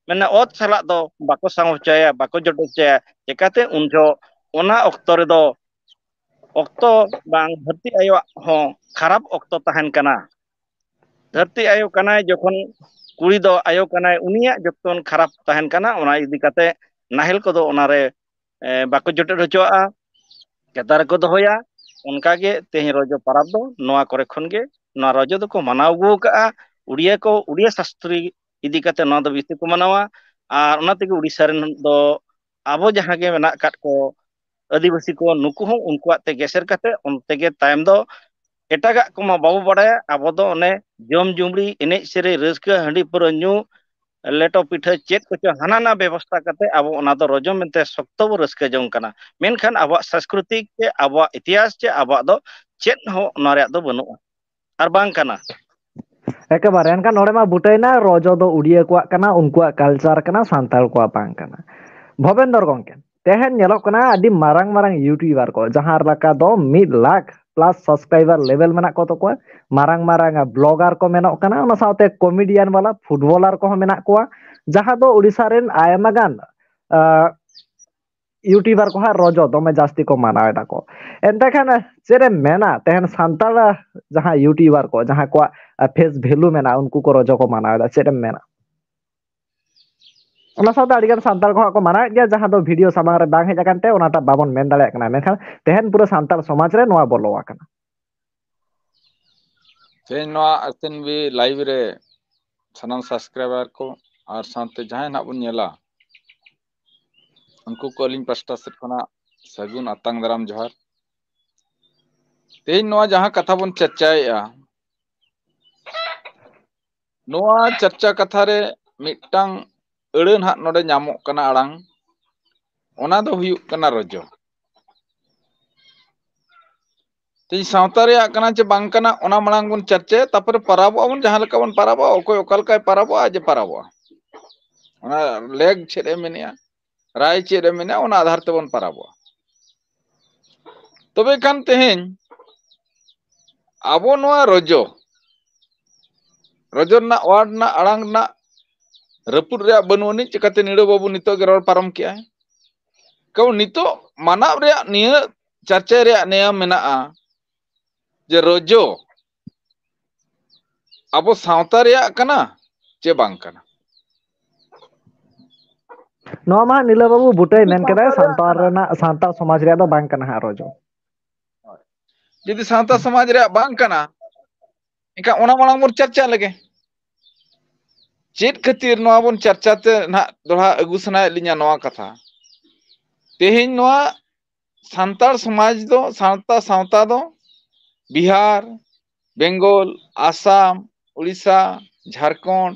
ᱢᱟᱱᱮ ᱚᱛ ᱥᱟᱞᱟᱜ ᱫᱚ ᱵᱟᱠᱚ ᱥᱟᱶ ᱦᱚᱪᱚᱭᱟ, ᱵᱟᱠᱚ ᱡᱚᱴᱮᱫ ᱦᱚᱪᱚᱭᱟ᱾ ᱪᱮᱠᱟᱛᱮ ᱩᱱ ᱡᱚᱦᱚᱜ ᱚᱱᱟ ᱚᱠᱛᱚ ᱨᱮᱫᱚ ᱚᱠᱛᱚ ᱵᱟᱝ ᱫᱷᱟᱹᱨᱛᱤ ᱟᱭᱳᱣᱟᱜ ᱦᱚᱸ ᱠᱷᱟᱨᱟᱯ ᱚᱠᱛᱚ ᱛᱟᱦᱮᱱ ᱠᱟᱱᱟ᱾ ᱫᱷᱟᱹᱨᱛᱤ ᱟᱭᱳ ᱠᱟᱱᱟᱭ ᱡᱚᱠᱷᱚᱱ, ᱠᱩᱲᱤ ᱫᱚ ᱟᱭᱳ ᱠᱟᱱᱟᱭ, ᱩᱱᱤᱭᱟᱜ ᱡᱚᱛᱚᱱ ᱠᱷᱟᱨᱟᱯ ᱛᱟᱦᱮᱱ ᱠᱟᱱᱟ᱾ ᱚᱱᱟ ᱤᱫᱤ ᱠᱟᱛᱮ ᱱᱟᱦᱮᱞ ᱠᱚᱫᱚ ᱚᱱᱟᱨᱮ, ᱮ, ᱵᱟᱠᱚ ᱡᱚᱴᱮᱫ ᱦᱚᱪᱚᱣᱟᱜᱼᱟ, ᱠᱮᱫᱟ ᱨᱮᱠᱚ ᱫᱚᱦᱚᱭᱟ᱾ ᱚᱱᱠᱟᱜᱮ ᱛᱮᱦᱮᱧ ᱨᱚᱡᱚ ᱯᱚᱨᱚᱵᱽ ᱫᱚ ᱱᱚᱣᱟ ᱠᱚᱨᱮ ᱠᱷᱚᱱ ᱜᱮ, ᱱᱚᱣᱟ ᱨᱚᱡᱚ ᱫᱚᱠᱚ ᱢᱟᱱᱟᱣ ᱟᱹᱜᱩ ᱟᱠᱟᱫᱼᱟ᱾ ᱩᱲᱤᱭᱟ ᱠᱚ, ᱩᱲᱤᱭᱟ ᱥᱟᱥᱛᱨᱤ ᱤᱫᱤ ᱠᱟᱛᱮ ᱱᱚᱣᱟ ᱫᱚ ᱵᱮᱥᱤ ᱠᱚ ᱢᱟᱱᱟᱣᱟ᱾ ᱟᱨ ᱚᱱᱟ ᱛᱮᱜᱮ ᱩᱲᱤᱥᱥᱟ ᱨᱮᱱ ᱫᱚ ᱟᱵᱚ ᱡᱟᱦᱟᱸ ᱜᱮ ᱢᱮᱱᱟᱜ ᱟᱠᱟᱫ ᱠᱚ ᱟᱹᱫᱤᱵᱟᱹᱥᱤ ᱠᱚ, ᱱᱩᱠᱩ ᱦᱚᱸ ᱩᱱᱠᱩᱣᱟᱜ ᱛᱮ ᱜᱮᱥᱮᱨ ᱠᱟᱛᱮ ᱚᱱᱛᱮ ᱜᱮ ᱛᱟᱭᱚᱢ ᱫᱚ ᱮᱴᱟᱜᱟᱜ ᱠᱚᱢᱟ ᱵᱟᱵᱚ ᱵᱟᱲᱟᱭᱟ᱾ ᱟᱵᱚ ᱫᱚ ᱚᱱᱮ ᱡᱚᱢ ᱡᱩᱢᱲᱤ, ᱮᱱᱮᱡ ᱥᱮᱨᱮᱧ, ᱨᱟᱹᱥᱠᱟᱹ, ᱦᱟᱺᱰᱤ ᱯᱟᱹᱣᱨᱟᱹ ᱧᱩ, ᱞᱮᱴᱚ ᱯᱤᱴᱷᱟᱹ ᱪᱮᱫ ᱠᱚᱪᱚ ᱦᱟᱱᱟ ᱱᱟ ᱵᱮᱵᱚᱥᱛᱷᱟ ᱠᱟᱛᱮ ᱟᱵᱚ ᱚᱱᱟ ᱫᱚ ᱨᱚᱡᱚ ᱢᱮᱱᱛᱮ ᱥᱚᱠᱛᱚ ᱵᱚ ᱨᱟᱹᱥᱠᱟᱹ ᱡᱚᱝ ᱠᱟᱱᱟ᱾ ᱢᱮᱱᱠᱷᱟᱱ ᱟᱵᱚᱣᱟᱜ ᱥᱟᱝᱥᱠᱨᱤᱛᱤᱠ ᱪᱮ ᱟᱵᱚᱣᱟᱜ ᱤᱛᱤᱦᱟᱥ ᱪᱮ ᱟᱵᱚᱣᱟᱜ ᱫᱚ ᱪᱮᱫ ᱦᱚᱸ ᱚᱱᱟ ᱨᱮᱭᱟᱜ ᱫᱚ ᱵᱟᱹᱱᱩᱜᱼᱟ᱾ ᱟᱨ ᱵᱟᱝ ᱠᱟᱱᱟ᱾ ᱮᱠᱮᱵᱟᱨᱮ᱾ ᱮᱱᱠᱷᱟᱱ ᱱᱚᱰᱮ ᱢᱟ ᱵᱩᱴᱟᱹᱭᱱᱟ, ᱨᱚᱡᱚ ᱫᱚ ᱩᱲᱤᱭᱟᱹ ᱠᱚᱣᱟᱜ ᱠᱟᱱᱟ, ᱩᱱᱠᱩᱣᱟᱜ culture ᱠᱟᱱᱟ, ᱥᱟᱱᱛᱟᱲ ᱠᱚᱣᱟᱜ ᱵᱟᱝ ᱠᱟᱱᱟ᱾ ᱵᱷᱚᱵᱮᱱᱫᱚᱨ ᱜᱚᱢᱠᱮ, ᱛᱮᱦᱮᱧ ᱧᱮᱞᱚᱜ ᱠᱟᱱᱟ ᱟᱹᱰᱤ ᱢᱟᱨᱟᱝ ᱢᱟᱨᱟᱝ YouTuber ᱠᱚ, ᱡᱟᱦᱟᱸ ᱞᱮᱠᱟ ᱫᱚ ᱢᱤᱫ ᱞᱟᱠᱷ plus subscriber level ᱢᱮᱱᱟᱜ ᱠᱚ ᱛᱟᱠᱚᱣᱟ, ᱢᱟᱨᱟᱝ ᱢᱟᱨᱟᱝ blogger ᱠᱚ ᱢᱮᱱᱚᱜ ᱠᱟᱱᱟ, ᱚᱱᱟ ᱥᱟᱶᱛᱮ comedian ᱵᱟᱞᱟ footballer ᱠᱚᱦᱚᱸ ᱢᱮᱱᱟᱜ ᱠᱚᱣᱟ᱾ ᱡᱟᱦᱟᱸ ᱫᱚ ᱩᱲᱤᱥᱥᱟ ᱨᱮᱱ ᱟᱭᱢᱟ ᱜᱟᱱ, ᱟ, YouTuber ᱠᱚ ᱦᱟᱸᱜ ᱨᱚᱡᱚ ᱫᱚᱢᱮ ᱡᱟᱹᱥᱛᱤ ᱠᱚ ᱢᱟᱱᱟᱣ ᱮᱫᱟ ᱠᱚ᱾ ᱮᱱᱛᱮ ᱠᱷᱟᱱ ᱪᱮᱫ ᱮᱢ ᱢᱮᱱᱟ, ᱛᱮᱦᱮᱧ ᱥᱟᱱᱛᱟᱲ ᱡᱟᱦᱟᱸ YouTuber ᱠᱚ, ᱡᱟᱦᱟᱸ ᱠᱚᱣᱟᱜ, ᱟ, face value ᱢᱮᱱᱟᱜᱼᱟ, ᱩᱱᱠᱩ ᱠᱚ ᱨᱚᱡᱚ ᱠᱚ ᱢᱟᱱᱟᱣ ᱮᱫᱟ, ᱪᱮᱫ ᱮᱢ ᱢᱮᱱᱟ? ᱚᱱᱟ ᱥᱟᱶᱛᱮ ᱟᱹᱰᱤ ᱜᱟᱱ ᱥᱟᱱᱛᱟᱲ ᱠᱚ ᱦᱟᱸᱜ ᱠᱚ ᱢᱟᱱᱟᱣᱮᱫ ᱜᱮᱭᱟ, ᱡᱟᱦᱟᱸ ᱫᱚ video ᱥᱟᱢᱟᱝ ᱨᱮ ᱵᱟᱝ ᱦᱮᱡ ᱟᱠᱟᱱ ᱛᱮ ᱚᱱᱟᱴᱟᱜ ᱵᱟᱵᱚᱱ ᱢᱮᱱ ᱫᱟᱲᱮᱭᱟᱜ ᱠᱟᱱᱟ, ᱢᱮᱱᱠᱷᱟᱱ ᱛᱮᱦᱮᱧ ᱯᱩᱨᱟᱹ ᱥᱟᱱᱛᱟᱲ ᱥᱚᱢᱟᱡᱽ ᱨᱮ ᱱᱚᱣᱟ ᱵᱚᱞᱚ ᱟᱠᱟᱱᱟ᱾ ᱛᱮᱦᱮᱧ ᱱᱚᱣᱟ SNB live ᱨᱮ ᱥᱟᱱᱟᱢ subscriber ᱠᱚ ᱟᱨ ᱥᱟᱶᱛᱮ ᱡᱟᱦᱟᱸᱭ ᱱᱟᱜ ᱵᱚᱱ ᱧᱮᱞᱟ, ᱩᱱᱠᱩ ᱠᱚ ᱟᱹᱞᱤᱧ ᱯᱟᱥᱴᱟ ᱥᱮᱫ ᱠᱷᱚᱱᱟᱜ ᱥᱟᱹᱜᱩᱱ ᱟᱛᱟᱝ ᱫᱟᱨᱟᱢ ᱡᱚᱦᱟᱨ᱾ ᱛᱮᱦᱮᱧ ᱱᱚᱣᱟ ᱡᱟᱦᱟᱸ ᱠᱟᱛᱷᱟ ᱵᱚᱱ ᱪᱟᱨᱪᱟᱭᱮᱫᱼᱟ, ᱱᱚᱣᱟ ᱪᱟᱨᱪᱟ ᱠᱟᱛᱷᱟ ᱨᱮ ᱢᱤᱫᱴᱟᱝ ᱟᱹᱲᱟᱹ ᱱᱟᱦᱟᱜ ᱱᱚᱰᱮ ᱧᱟᱢᱚᱜ ᱠᱟᱱᱟ, ᱟᱲᱟᱝ, ᱚᱱᱟ ᱫᱚ ᱦᱩᱭᱩᱜ ᱠᱟᱱᱟ ᱨᱚᱡᱚ᱾ ᱛᱮᱦᱮᱧ ᱥᱟᱶᱛᱟ ᱨᱮᱭᱟᱜ ᱠᱟᱱᱟ ᱪᱮ ᱵᱟᱝ ᱠᱟᱱᱟ, ᱚᱱᱟ ᱢᱟᱲᱟᱝ ᱵᱚᱱ ᱪᱟᱨᱪᱟᱭᱟ, ᱛᱟᱨᱯᱚᱨᱮ ᱯᱟᱨᱟᱵᱚᱜ ᱟᱵᱚᱱ, ᱡᱟᱦᱟᱸ ᱞᱮᱠᱟ ᱵᱚᱱ ᱯᱟᱨᱟᱵᱚᱜᱼᱟ, ᱚᱠᱚᱭ ᱚᱠᱟ ᱞᱮᱠᱟᱭ ᱯᱟᱨᱟᱵᱚᱜᱼᱟ, ᱟᱡ ᱮ ᱯᱟᱨᱟᱵᱚᱜᱼᱟ᱾ ᱚᱱᱟ ᱞᱮᱜᱽ ᱪᱮᱫ ᱮ ᱢᱮᱱᱮᱜᱼᱟ, ᱨᱟᱭ ᱪᱮᱫ ᱮ ᱢᱮᱱᱮᱜᱼᱟ, ᱚᱱᱟ ᱟᱫᱷᱟᱨ ᱛᱮᱵᱚᱱ ᱯᱟᱨᱟᱵᱚᱜᱼᱟ᱾ ᱛᱚᱵᱮ ᱠᱷᱟᱱ ᱛᱮᱦᱮᱧ ᱟᱵᱚ ᱱᱚᱣᱟ ᱨᱚᱡᱚ, ᱨᱚᱡᱚ ᱨᱮᱱᱟᱜ word ᱨᱮᱱᱟᱜ, ᱟᱲᱟᱝ ᱨᱮᱱᱟᱜ ᱨᱟᱹᱯᱩᱫ ᱨᱮᱭᱟᱜ ᱵᱟᱹᱱᱩᱜ ᱟᱹᱱᱤᱡ, ᱪᱤᱠᱟᱹᱛᱮ ᱱᱤᱲᱟᱹ ᱵᱟᱹᱵᱩ ᱱᱤᱛᱚᱜ ᱜᱮ ᱨᱚᱲ ᱯᱟᱨᱚᱢ ᱠᱮᱜᱼᱟᱭ? ᱠᱟᱨᱚᱱ ᱱᱤᱛᱚᱜ ᱢᱟᱱᱟᱣ ᱨᱮᱭᱟᱜ ᱱᱤᱭᱟᱹ ᱪᱟᱨᱪᱟ ᱨᱮᱭᱟᱜ ᱱᱤᱭᱚᱢ ᱢᱮᱱᱟᱜᱼᱟ ᱡᱮ ᱨᱚᱡᱚ ᱟᱵᱚ ᱥᱟᱶᱛᱟ ᱨᱮᱭᱟᱜ ᱠᱟᱱᱟ ᱪᱮ ᱵᱟᱝ ᱠᱟᱱᱟ? ᱱᱚᱣᱟ ᱢᱟ ᱱᱤᱞᱟᱹ ᱵᱟᱹᱵᱩ ᱵᱩᱴᱟᱹᱭ ᱢᱮᱱ ᱠᱮᱫᱟᱭ, ᱥᱟᱶᱛᱟ ᱨᱮᱭᱟᱜ ᱥᱟᱱᱛᱟᱲ ᱠᱟᱱᱟ᱾ ᱥᱚᱢᱟᱡᱽ ᱨᱮᱭᱟᱜ ᱫᱚ ᱵᱟᱝ ᱠᱟᱱᱟ ᱦᱟᱸᱜ ᱨᱚᱡᱚ᱾ ᱡᱩᱫᱤ ᱥᱟᱶᱛᱟ ᱥᱚᱢᱟᱡᱽ ᱨᱮᱭᱟᱜ ᱵᱟᱝ ᱠᱟᱱᱟ, ᱮᱱᱠᱷᱟᱱ ᱚᱱᱟ ᱢᱟᱲᱟᱝ ᱵᱚᱱ ᱪᱟᱨᱪᱟ ᱞᱮᱜᱮ᱾ ᱪᱮᱫ ᱠᱷᱟᱹᱛᱤᱨ ᱱᱚᱣᱟ ᱵᱚᱱ ᱪᱟᱨᱪᱟ ᱛᱮ ᱱᱟᱦᱟᱜ ᱫᱚᱦᱲᱟ ᱟᱹᱜᱩ ᱥᱟᱱᱟᱭᱮᱫ ᱞᱤᱧᱟ ᱱᱚᱣᱟ ᱠᱟᱛᱷᱟ? ᱛᱮᱦᱮᱧ ᱱᱚᱣᱟ ᱥᱟᱱᱛᱟᱲ ᱥᱚᱢᱟᱡᱽ ᱫᱚ, ᱥᱟᱶᱛᱟ, ᱥᱟᱶᱛᱟ ᱫᱚ ᱵᱤᱦᱟᱨ, ᱵᱮᱝᱜᱚᱞ, ᱟᱥᱟᱢ, ᱩᱲᱤᱥᱥᱟ, ᱡᱷᱟᱲᱠᱷᱚᱸᱰ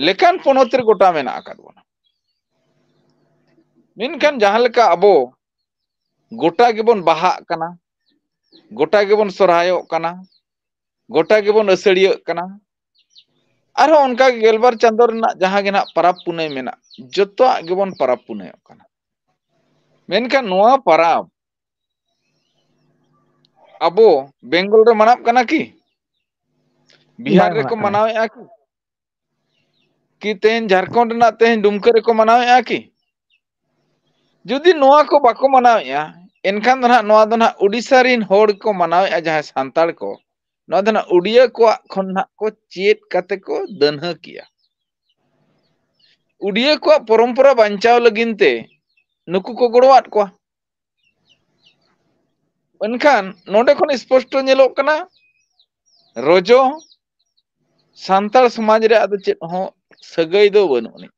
ᱞᱮᱠᱟᱱ ᱯᱚᱱᱚᱛ ᱨᱮ ᱜᱚᱴᱟ ᱢᱮᱱᱟᱜ ᱟᱠᱟᱫ ᱵᱚᱱᱟ᱾ ᱢᱮᱱᱠᱷᱟᱱ ᱡᱟᱦᱟᱸ ᱞᱮᱠᱟ ᱟᱵᱚ ᱜᱚᱴᱟ ᱜᱮᱵᱚᱱ ᱵᱟᱦᱟᱜ ᱠᱟᱱᱟ, ᱜᱚᱴᱟ ᱜᱮᱵᱚᱱ ᱥᱚᱨᱦᱟᱭᱚᱜ ᱠᱟᱱᱟ, ᱜᱚᱴᱟ ᱜᱮᱵᱚᱱ ᱟᱹᱥᱟᱹᱲᱤᱭᱟᱹᱜ ᱠᱟᱱᱟ, ᱟᱨᱦᱚᱸ ᱚᱱᱠᱟ ᱜᱮ ᱜᱮᱞᱵᱟᱨ ᱪᱟᱸᱫᱳ ᱨᱮᱱᱟᱜ ᱡᱟᱦᱟᱸ ᱜᱮ ᱱᱟᱦᱟᱜ ᱯᱟᱨᱟᱵᱽ ᱯᱩᱱᱟᱹᱭ ᱢᱮᱱᱟᱜ, ᱡᱚᱛᱚᱣᱟᱜ ᱜᱮᱵᱚᱱ ᱯᱟᱨᱟᱵᱽ ᱯᱩᱱᱟᱹᱭᱚᱜ ᱠᱟᱱᱟ᱾ ᱢᱮᱱᱠᱷᱟᱱ ᱱᱚᱣᱟ ᱯᱟᱨᱟᱵᱽ ᱟᱵᱚ ᱵᱮᱝᱜᱚᱞ ᱨᱮ ᱢᱟᱱᱟᱜ ᱠᱟᱱᱟ ᱠᱤ? ᱵᱤᱦᱟᱨ ᱵᱟᱭ ᱨᱮᱠᱚ ᱢᱟᱱᱟᱜ ᱠᱟᱱᱟ᱾ ᱢᱟᱱᱟᱣᱮᱫᱼᱟ ᱠᱤ? ᱠᱤ ᱛᱮᱦᱮᱧ ᱡᱷᱟᱲᱠᱷᱚᱸᱰ ᱨᱮᱱᱟᱜ ᱛᱮᱦᱮᱧ ᱰᱩᱢᱠᱟᱹ ᱨᱮᱠᱚ ᱢᱟᱱᱟᱣᱮᱫᱼᱟ ᱠᱤ? ᱡᱩᱫᱤ ᱱᱚᱣᱟ ᱠᱚ ᱵᱟᱠᱚ ᱢᱟᱱᱟᱣᱮᱫᱼᱟ, ᱮᱱᱠᱷᱟᱱ ᱫᱚ ᱱᱟᱦᱟᱜ ᱱᱚᱣᱟ ᱫᱚ ᱱᱟᱦᱟᱜ ᱳᱰᱤᱥᱟ ᱨᱮᱱ ᱦᱚᱲ ᱠᱚ ᱢᱟᱱᱟᱣᱮᱫᱼᱟ, ᱡᱟᱦᱟᱸᱭ ᱥᱟᱱᱛᱟᱲ ᱠᱚ, ᱱᱚᱣᱟ ᱫᱚ ᱱᱟᱦᱟᱜ ᱩᱰᱤᱭᱟᱹ ᱠᱚᱣᱟᱜ ᱠᱷᱚᱱ ᱱᱟᱦᱟᱜ ᱠᱚ ᱪᱮᱫ ᱠᱟᱛᱮ ᱠᱚ ᱫᱟᱹᱱᱦᱟᱹ ᱠᱮᱜᱼᱟ᱾ ᱩᱰᱤᱭᱟᱹ ᱠᱚᱣᱟᱜ ᱯᱚᱨᱚᱢᱯᱚᱨᱟ ᱵᱟᱧᱪᱟᱣ ᱞᱟᱹᱜᱤᱫ ᱛᱮ ᱱᱩᱠᱩ ᱠᱚ ᱜᱚᱲᱚᱣᱟᱫ ᱠᱚᱣᱟ᱾ ᱢᱮᱱᱠᱷᱟᱱ ᱱᱚᱰᱮ ᱠᱷᱚᱱ ᱥᱯᱚᱥᱴᱚ ᱧᱮᱞᱚᱜ ᱠᱟᱱᱟ, ᱨᱚᱡᱚ ᱥᱟᱱᱛᱟᱲ ᱥᱚᱢᱟᱡᱽ ᱨᱮ ᱟᱫᱚ ᱪᱮᱫ ᱦᱚᱸ ᱥᱟᱹᱜᱟᱹᱭ ᱫᱚ ᱵᱟᱹᱱᱩᱜ ᱟᱹᱱᱤᱡ᱾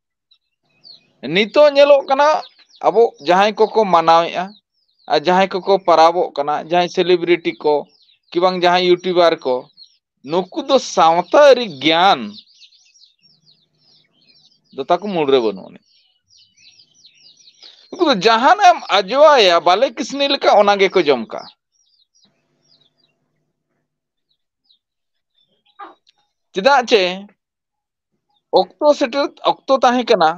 ᱱᱤᱛᱚᱜ ᱧᱮᱞᱚᱜ ᱠᱟᱱᱟ, ᱟᱵᱚ ᱡᱟᱦᱟᱸᱭ ᱠᱚᱠᱚ ᱢᱟᱱᱟᱣᱮᱫᱼᱟ ᱟᱨ ᱡᱟᱦᱟᱸᱭ ᱠᱚᱠᱚ ᱯᱟᱨᱟᱵᱚᱜ ᱠᱟᱱᱟ, ᱡᱟᱦᱟᱸᱭ ᱥᱮᱞᱤᱵᱨᱤᱴᱤ ᱠᱚ ᱠᱤ ᱵᱟᱝ ᱡᱟᱦᱟᱸᱭ ᱭᱩᱴᱩᱵᱟᱨ ᱠᱚ, ᱱᱩᱠᱩ ᱫᱚ ᱥᱟᱶᱛᱟ ᱟᱹᱨᱤ ᱜᱮᱭᱟᱱ ᱫᱚ ᱛᱟᱠᱚ ᱢᱩᱞ ᱨᱮ ᱵᱟᱹᱱᱩᱜ ᱟᱹᱱᱤᱡ᱾ ᱱᱩᱠᱩ ᱫᱚ ᱡᱟᱦᱟᱱᱟᱜ ᱮᱢ ᱟᱡᱚᱣᱟᱭᱟ, ᱵᱟᱞᱮ ᱠᱤᱥᱱᱤ ᱞᱮᱠᱟ ᱚᱱᱟ ᱜᱮᱠᱚ ᱡᱚᱢ ᱠᱟᱜᱼᱟ᱾ ᱪᱮᱫᱟᱜ ᱪᱮ ᱚᱠᱛᱚ ᱥᱮᱴᱮᱨ, ᱚᱠᱛᱚ ᱛᱟᱦᱮᱸ ᱠᱟᱱᱟ,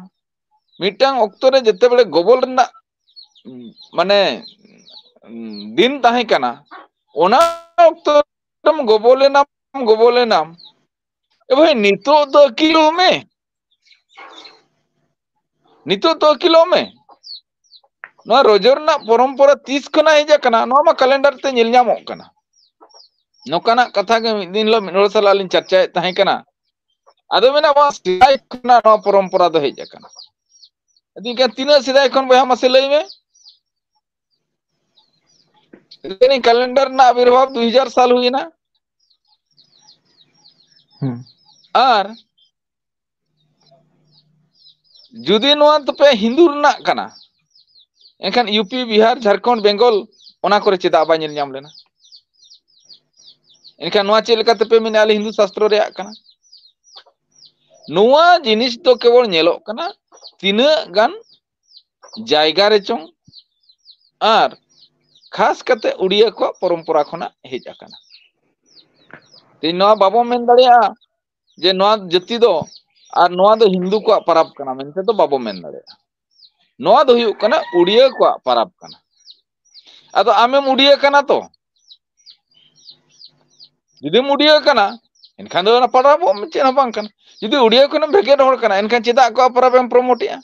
ᱢᱤᱫᱴᱟᱝ ᱚᱠᱛᱚ ᱨᱮ ᱡᱮᱛᱮ ᱵᱮᱲᱮ ᱜᱚᱵᱚᱞ ᱨᱮᱱᱟᱜ, ᱢᱟᱱᱮ, ᱫᱤᱱ ᱛᱟᱦᱮᱸ ᱠᱟᱱᱟ, ᱚᱱᱟ ᱚᱠᱛᱚ ᱨᱮᱢ ᱜᱚᱵᱚᱞ ᱮᱱᱟᱢ, ᱜᱚᱵᱚᱞ ᱮᱱᱟᱢ᱾ ᱮ ᱵᱷᱟᱹᱭ, ᱱᱤᱛᱚᱜ ᱫᱚ ᱟᱹᱠᱤᱞᱚᱜ ᱢᱮ, ᱱᱤᱛᱚᱜ ᱫᱚ ᱟᱹᱠᱤᱞᱚᱜ ᱢᱮ᱾ ᱱᱚᱣᱟ ᱨᱚᱡᱚ ᱨᱮᱱᱟᱜ ᱯᱚᱨᱚᱢᱯᱚᱨᱟ ᱛᱤᱥ ᱠᱷᱚᱱᱟᱜ ᱦᱮᱡ ᱟᱠᱟᱱᱟ, ᱱᱚᱣᱟ ᱢᱟ ᱠᱮᱞᱮᱱᱰᱟᱨ ᱛᱮ ᱧᱮᱞ ᱧᱟᱢᱚᱜ ᱠᱟᱱᱟ᱾ ᱱᱚᱝᱠᱟᱱᱟᱜ ᱠᱟᱛᱷᱟ ᱜᱮ ᱢᱤᱫ ᱫᱤᱱ ᱦᱤᱞᱳᱜ ᱢᱤᱫ ᱦᱚᱲ ᱥᱟᱞᱟᱜ ᱞᱤᱧ ᱪᱟᱨᱪᱟᱭᱮᱫ ᱛᱟᱦᱮᱸ ᱠᱟᱱᱟ᱾ ᱟᱫᱚ ᱢᱮᱱᱟ, ᱵᱟᱝ, ᱥᱮᱫᱟᱭ ᱠᱷᱚᱱᱟᱜ ᱱᱚᱣᱟ ᱯᱚᱨᱚᱢᱯᱚᱨᱟ ᱫᱚ ᱦᱮᱡ ᱟᱠᱟᱱᱟ᱾ ᱟᱫᱚ ᱮᱱᱠᱷᱟᱱ ᱛᱤᱱᱟᱹᱜ ᱥᱮᱫᱟᱭ ᱠᱷᱚᱱ, ᱵᱚᱭᱦᱟ, ᱢᱟᱥᱮ ᱞᱟᱹᱭ ᱢᱮ? ᱞᱟᱹᱭ ᱫᱟᱹᱧ, ᱠᱮᱞᱮᱱᱰᱟᱨ ᱨᱮᱱᱟᱜ ᱟᱵᱤᱨᱵᱷᱟᱵ ᱫᱩ ᱦᱟᱡᱟᱨ ᱥᱟᱞ ᱦᱩᱭᱮᱱᱟ᱾ ᱦᱩᱸ᱾ ᱟᱨ ᱡᱩᱫᱤ ᱱᱚᱣᱟ ᱛᱟᱯᱮ ᱦᱤᱱᱫᱩ ᱨᱮᱱᱟᱜ ᱠᱟᱱᱟ, ᱮᱱᱠᱷᱟᱱ ᱭᱩ ᱯᱤ, ᱵᱤᱦᱟᱨ, ᱡᱷᱟᱲᱠᱷᱚᱸᱰ, ᱵᱮᱝᱜᱚᱞ, ᱚᱱᱟ ᱠᱚᱨᱮ ᱪᱮᱫᱟᱜ ᱵᱟᱭ ᱧᱮᱞ ᱧᱟᱢ ᱞᱮᱱᱟ? ᱮᱱᱠᱷᱟᱱ ᱱᱚᱣᱟ ᱪᱮᱫ ᱞᱮᱠᱟ ᱛᱮᱯᱮ ᱢᱮᱱᱟ ᱟᱞᱮ ᱦᱤᱱᱫᱩ ᱥᱟᱥᱛᱨᱚ ᱨᱮᱭᱟᱜ ᱠᱟᱱᱟ? ᱱᱚᱣᱟ ᱡᱤᱱᱤᱥ ᱫᱚ ᱠᱮᱵᱚᱞ ᱧᱮᱞᱚᱜ ᱠᱟᱱᱟ ᱛᱤᱱᱟᱹᱜ ᱜᱟᱱ ᱡᱟᱭᱜᱟ ᱨᱮᱪᱚᱝ, ᱟᱨ ᱠᱷᱟᱥ ᱠᱟᱛᱮ ᱩᱲᱤᱭᱟ ᱠᱚᱣᱟᱜ ᱯᱚᱨᱚᱢᱯᱚᱨᱟ ᱠᱷᱚᱱᱟᱜ ᱦᱮᱡ ᱟᱠᱟᱱᱟ᱾ ᱛᱮᱦᱮᱧ ᱱᱚᱣᱟ ᱵᱟᱵᱚ ᱢᱮᱱ ᱫᱟᱲᱮᱭᱟᱜᱼᱟ ᱡᱮ ᱱᱚᱣᱟ ᱡᱟᱹᱛᱤ ᱫᱚ ᱟᱨ ᱱᱚᱣᱟ ᱫᱚ ᱦᱤᱱᱫᱩ ᱠᱚᱣᱟᱜ ᱯᱟᱨᱟᱵᱽ ᱠᱟᱱᱟ ᱢᱮᱱᱛᱮ ᱫᱚ ᱵᱟᱵᱚ ᱢᱮᱱ ᱫᱟᱲᱮᱭᱟᱜᱼᱟ᱾ ᱱᱚᱣᱟ ᱫᱚ ᱦᱩᱭᱩᱜ ᱠᱟᱱᱟ ᱩᱲᱤᱭᱟᱹ ᱠᱚᱣᱟᱜ ᱯᱟᱨᱟᱵᱽ ᱠᱟᱱᱟ᱾ ᱟᱫᱚ ᱟᱢᱮᱢ ᱩᱲᱤᱭᱟᱹ ᱠᱟᱱᱟ ᱛᱚ? ᱡᱩᱫᱤᱢ ᱩᱲᱤᱭᱟᱹ ᱠᱟᱱᱟ, ᱮᱱᱠᱷᱟᱱ ᱫᱚ ᱚᱱᱟ ᱯᱟᱨᱟᱵᱽ ᱪᱮᱫ ᱦᱚᱸ ᱵᱟᱝ ᱠᱟᱱᱟ᱾ ᱡᱩᱫᱤ ᱩᱲᱤᱭᱟ ᱠᱷᱚᱱᱮᱢ ᱵᱷᱮᱜᱮᱫ ᱦᱚᱲ ᱠᱟᱱᱟ, ᱮᱱᱠᱷᱟᱱ ᱪᱮᱫᱟᱜ ᱟᱠᱚᱣᱟᱜ ᱯᱚᱨᱚᱵᱽ ᱮᱢ ᱯᱨᱚᱢᱳᱴᱮᱜᱼᱟ?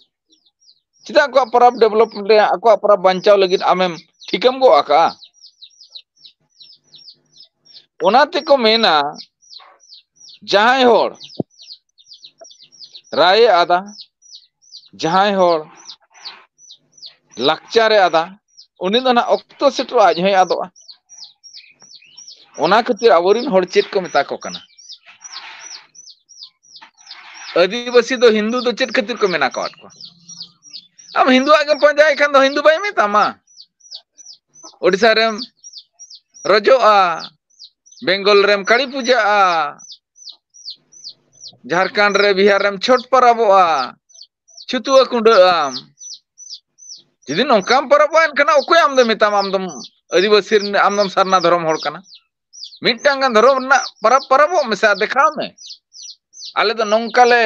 ᱪᱮᱫᱟᱜ ᱟᱠᱚᱣᱟᱜ ᱯᱚᱨᱚᱵᱽ ᱰᱮᱵᱷᱞᱚᱯ ᱨᱮ, ᱟᱠᱚᱣᱟᱜ ᱯᱚᱨᱚᱵᱽ ᱵᱟᱧᱪᱟᱣ ᱞᱟᱹᱜᱤᱫ ᱟᱢᱮᱢ ᱴᱷᱤᱠᱟᱹᱢ ᱜᱚᱜ ᱟᱠᱟᱜᱼᱟ? ᱚᱱᱟ ᱛᱮᱠᱚ ᱢᱮᱱᱟ, ᱡᱟᱦᱟᱸᱭ ᱦᱚᱲ ᱨᱟᱭᱮ ᱟᱫᱟ, ᱡᱟᱦᱟᱸᱭ ᱦᱚᱲ ᱞᱟᱠᱪᱟᱨᱮ ᱟᱫᱟ, ᱩᱱᱤ ᱫᱚ ᱱᱟᱦᱟᱜ ᱚᱠᱛᱚ ᱥᱮᱴᱮᱨᱚᱜᱼᱟ, ᱟᱡ ᱦᱚᱸᱭ ᱟᱫᱚᱜᱼᱟ᱾ ᱚᱱᱟ ᱠᱷᱟᱹᱛᱤᱨ ᱟᱵᱚᱨᱮᱱ ᱦᱚᱲ ᱪᱮᱫ ᱠᱚ ᱢᱮᱛᱟ ᱠᱚ ᱠᱟᱱᱟ? ᱟᱹᱫᱤᱵᱟᱹᱥᱤ ᱫᱚ ᱦᱤᱱᱫᱩ ᱫᱚ ᱪᱮᱫ ᱠᱷᱟᱹᱛᱤᱨ ᱠᱚ ᱢᱮᱱᱟ ᱠᱟᱣᱟᱫ ᱠᱚᱣᱟ? ᱟᱢ ᱦᱤᱱᱫᱩᱣᱟᱜ ᱜᱮᱢ ᱯᱟᱸᱡᱟᱭ ᱠᱷᱟᱱ ᱫᱚ ᱦᱤᱱᱫᱩ ᱵᱟᱭ ᱢᱮᱛᱟᱢᱟ᱾ ᱳᱰᱤᱥᱟ ᱨᱮᱢ ᱨᱚᱡᱚᱜᱼᱟ, ᱵᱮᱝᱜᱚᱞ ᱨᱮᱢ ᱠᱟᱹᱲᱤ ᱯᱩᱡᱟᱜᱼᱟ, ᱡᱷᱟᱲᱠᱷᱚᱸᱰ ᱨᱮ, ᱵᱤᱦᱟᱨ ᱨᱮᱢ ᱪᱷᱚᱴ ᱯᱚᱨᱚᱵᱚᱜᱼᱟ, ᱪᱷᱩᱛᱩᱣᱟᱹ ᱠᱩᱸᱰᱟᱹᱜ ᱟᱢ᱾ ᱡᱩᱫᱤ ᱱᱚᱝᱠᱟᱢ ᱯᱚᱨᱚᱵᱚᱜᱼᱟ, ᱮᱱᱠᱷᱟᱱ ᱚᱠᱚᱭ ᱟᱢ ᱫᱚᱭ ᱢᱮᱛᱟᱢᱟ ᱟᱢ ᱫᱚᱢ ᱟᱹᱫᱤᱵᱟᱹᱥᱤ ᱨᱮᱱ, ᱟᱢ ᱫᱚᱢ ᱥᱟᱨᱱᱟ ᱫᱷᱚᱨᱚᱢ ᱦᱚᱲ ᱠᱟᱱᱟ? ᱢᱤᱫᱴᱟᱝ ᱜᱟᱱ ᱫᱷᱚᱨᱚᱢ ᱨᱮᱱᱟᱜ ᱯᱚᱨᱚᱵᱽ ᱯᱚᱨᱚᱵᱚᱜ ᱢᱮᱥᱮ ᱟᱨ ᱫᱮᱠᱷᱟᱣ ᱢᱮ᱾ ᱟᱞᱮ ᱫᱚ ᱱᱚᱝᱠᱟ ᱞᱮ,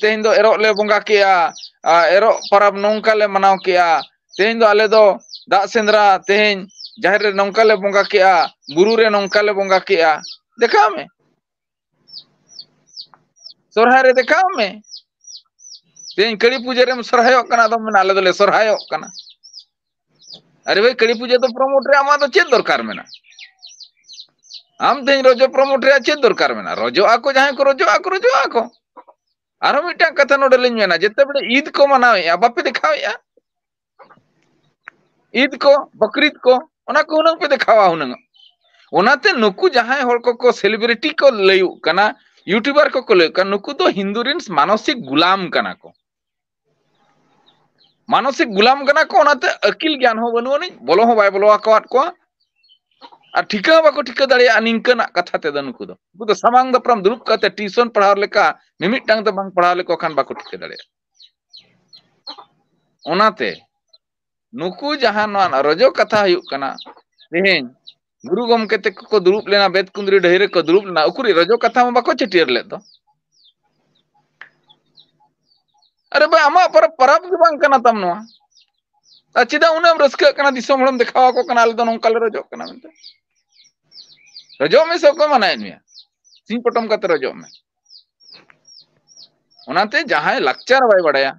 ᱛᱮᱦᱮᱧ ᱫᱚ ᱮᱨᱚᱜ ᱞᱮ ᱵᱚᱸᱜᱟ ᱠᱮᱜᱼᱟ, ᱟᱨ ᱮᱨᱚᱜ ᱯᱚᱨᱚᱵᱽ ᱱᱚᱝᱠᱟ ᱞᱮ ᱢᱟᱱᱟᱣ ᱠᱮᱜᱼᱟ, ᱛᱮᱦᱮᱧ ᱫᱚ ᱟᱞᱮ ᱫᱚ ᱫᱟᱜ ᱥᱮᱸᱫᱽᱨᱟ, ᱛᱮᱦᱮᱧ ᱡᱟᱦᱮᱨ ᱨᱮ ᱱᱚᱝᱠᱟ ᱞᱮ ᱵᱚᱸᱜᱟ ᱠᱮᱜᱼᱟ, ᱵᱩᱨᱩ ᱨᱮ ᱱᱚᱝᱠᱟ ᱞᱮ ᱵᱚᱸᱜᱟ ᱠᱮᱜᱼᱟ᱾ ᱫᱮᱠᱷᱟᱣ ᱢᱮ᱾ ᱥᱚᱨᱦᱟᱭ ᱨᱮ ᱫᱮᱠᱷᱟᱣ ᱢᱮ᱾ ᱛᱮᱦᱮᱧ ᱠᱟᱹᱲᱤ ᱯᱩᱡᱟᱹ ᱨᱮᱢ ᱥᱚᱨᱦᱟᱭᱚᱜ ᱠᱟᱱᱟ, ᱟᱫᱚᱢ ᱢᱮᱱᱟ, "ᱟᱞᱮ ᱫᱚᱞᱮ ᱥᱚᱨᱦᱟᱭᱚᱜ ᱠᱟᱱᱟ᱾" ᱟᱨᱮ ᱵᱷᱟᱹᱭ, ᱠᱟᱹᱲᱤ ᱯᱩᱡᱟᱹ ᱫᱚ ᱯᱨᱚᱢᱳᱴ ᱨᱮ ᱟᱢᱟᱜ ᱫᱚ ᱪᱮᱫ ᱫᱚᱨᱠᱟᱨ ᱢᱮᱱᱟᱜᱼᱟ? ᱟᱢ ᱛᱮᱦᱮᱧ ᱨᱚᱡᱚ ᱯᱨᱚᱢᱳᱴ ᱨᱮᱭᱟᱜ ᱪᱮᱫ ᱫᱚᱨᱠᱟᱨ ᱢᱮᱱᱟᱜᱼᱟ? ᱨᱚᱡᱚᱜ ᱟᱠᱚ ᱡᱟᱦᱟᱸᱭ ᱠᱚ ᱨᱚᱡᱚᱜ ᱟᱠᱚ, ᱨᱚᱡᱚᱜ ᱟᱠᱚ᱾ ᱟᱨᱦᱚᱸ ᱢᱤᱫᱴᱟᱝ ᱠᱟᱛᱷᱟ ᱱᱚᱰᱮ ᱞᱤᱧ ᱢᱮᱱᱟ, ᱡᱮᱛᱮ ᱵᱮᱲᱮ ᱤᱫ ᱠᱚ ᱢᱟᱱᱟᱣᱮᱫᱼᱟ, ᱵᱟᱯᱮ ᱫᱮᱠᱷᱟᱣᱮᱫᱼᱟ? ᱤᱫ ᱠᱚ, ᱵᱟᱠᱨᱤᱫ ᱠᱚ, ᱚᱱᱟ ᱠᱚ ᱦᱩᱱᱟᱹᱝ ᱯᱮ ᱫᱮᱠᱷᱟᱣᱟ ᱦᱩᱱᱟᱹᱝ᱾ ᱚᱱᱟᱛᱮ ᱱᱩᱠᱩ ᱡᱟᱦᱟᱸᱭ ᱦᱚᱲ ᱠᱚᱠᱚ ᱥᱮᱞᱤᱵᱨᱤᱴᱤ ᱠᱚ ᱞᱟᱹᱭᱩᱜ ᱠᱟᱱᱟ, ᱭᱩᱴᱩᱵᱟᱨ ᱠᱚᱠᱚ ᱞᱟᱹᱭᱩᱜ ᱠᱟᱱᱟ, ᱱᱩᱠᱩ ᱫᱚ ᱦᱤᱱᱫᱩ ᱨᱤᱱ ᱢᱟᱱᱚᱥᱤᱠ ᱜᱩᱞᱟᱢ ᱠᱟᱱᱟ ᱠᱚ᱾ ᱢᱟᱱᱚᱥᱤᱠ ᱜᱩᱞᱟᱢ ᱠᱟᱱᱟ ᱠᱚ, ᱚᱱᱟᱛᱮ ᱟᱹᱠᱤᱞ ᱜᱮᱭᱟᱱ ᱦᱚᱸ ᱵᱟᱹᱱᱩᱜ ᱟᱹᱱᱤᱡ, ᱵᱚᱞᱚ ᱦᱚᱸ ᱵᱟᱭ ᱵᱚᱞᱚ ᱟᱠᱟᱣᱟᱫ ᱠᱚᱣᱟ᱾ ᱟᱨ ᱴᱷᱤᱠᱟᱹ ᱦᱚᱸ ᱵᱟᱠᱚ ᱴᱷᱤᱠᱟᱹ ᱫᱟᱲᱮᱭᱟᱜᱼᱟ ᱱᱤᱝᱠᱟᱹᱱᱟᱜ ᱠᱟᱛᱷᱟ ᱛᱮᱫᱚ᱾ ᱱᱩᱠᱩ ᱫᱚ, ᱱᱩᱠᱩ ᱫᱚ ᱥᱟᱢᱟᱝ ᱫᱟᱯᱨᱟᱢ ᱫᱩᱲᱩᱵ ᱠᱟᱛᱮ ᱴᱤᱭᱩᱥᱚᱱ ᱯᱟᱲᱦᱟᱣ ᱞᱮᱠᱟ ᱢᱤᱢᱤᱫᱴᱟᱝ ᱛᱮ ᱵᱟᱝ ᱯᱟᱲᱦᱟᱣ ᱞᱮᱠᱚ ᱠᱷᱟᱱ ᱵᱟᱠᱚ ᱴᱷᱤᱠᱟᱹ ᱫᱟᱲᱮᱭᱟᱜᱼᱟ᱾ ᱚᱱᱟᱛᱮ ᱱᱩᱠᱩ ᱡᱟᱦᱟᱸ ᱱᱚᱣᱟ ᱨᱚᱡᱚ ᱠᱟᱛᱷᱟ ᱦᱩᱭᱩᱜ ᱠᱟᱱᱟ, ᱛᱮᱦᱮᱧ ᱜᱩᱨᱩ ᱜᱚᱢᱠᱮ ᱛᱮᱠᱚ ᱠᱚ ᱫᱩᱲᱩᱵ ᱞᱮᱱᱟ, ᱵᱮᱛᱠᱩᱸᱫᱽᱨᱤ ᱰᱟᱹᱦᱤ ᱨᱮᱠᱚ ᱫᱩᱲᱩᱵ ᱞᱮᱱᱟ, ᱩᱠᱩᱨᱤᱡ ᱨᱚᱡᱚ ᱠᱟᱛᱷᱟ ᱢᱟ ᱵᱟᱠᱚ ᱪᱷᱟᱹᱴᱭᱟᱹᱨ ᱞᱮᱫ ᱫᱚ᱾ ᱟᱨᱮ ᱵᱷᱟᱭ, ᱟᱢᱟᱜ ᱯᱚᱨᱚᱵᱽ, ᱯᱚᱨᱚᱵᱽ ᱜᱮ ᱵᱟᱝ ᱠᱟᱱᱟ ᱛᱟᱢ ᱱᱚᱣᱟ᱾ ᱟᱨ ᱪᱮᱫᱟᱜ ᱩᱱᱟᱹᱜ ᱮᱢ ᱨᱟᱹᱥᱠᱟᱹᱜ ᱠᱟᱱᱟ, ᱫᱤᱥᱚᱢ ᱦᱚᱲᱮᱢ ᱫᱮᱠᱷᱟᱣ ᱟᱠᱚ ᱠᱟᱱᱟ, "ᱟᱞᱮ ᱫᱚ ᱱᱚᱝᱠᱟ ᱞᱮ ᱨᱚᱡᱚᱜ ᱠᱟᱱᱟ" ᱢᱮᱱᱛᱮ? ᱨᱚᱡᱚᱜ ᱢᱮ ᱥᱮ, ᱚᱠᱚᱭ ᱢᱟᱱᱟᱭᱮᱫ ᱢᱮᱭᱟ? ᱥᱤᱧ ᱯᱚᱴᱚᱢ ᱠᱟᱛᱮ ᱨᱚᱡᱚᱜ ᱢᱮ᱾ ᱚᱱᱟᱛᱮ ᱡᱟᱦᱟᱸᱭ ᱞᱟᱠᱪᱟᱨ ᱵᱟᱭ ᱵᱟᱲᱟᱭᱟ,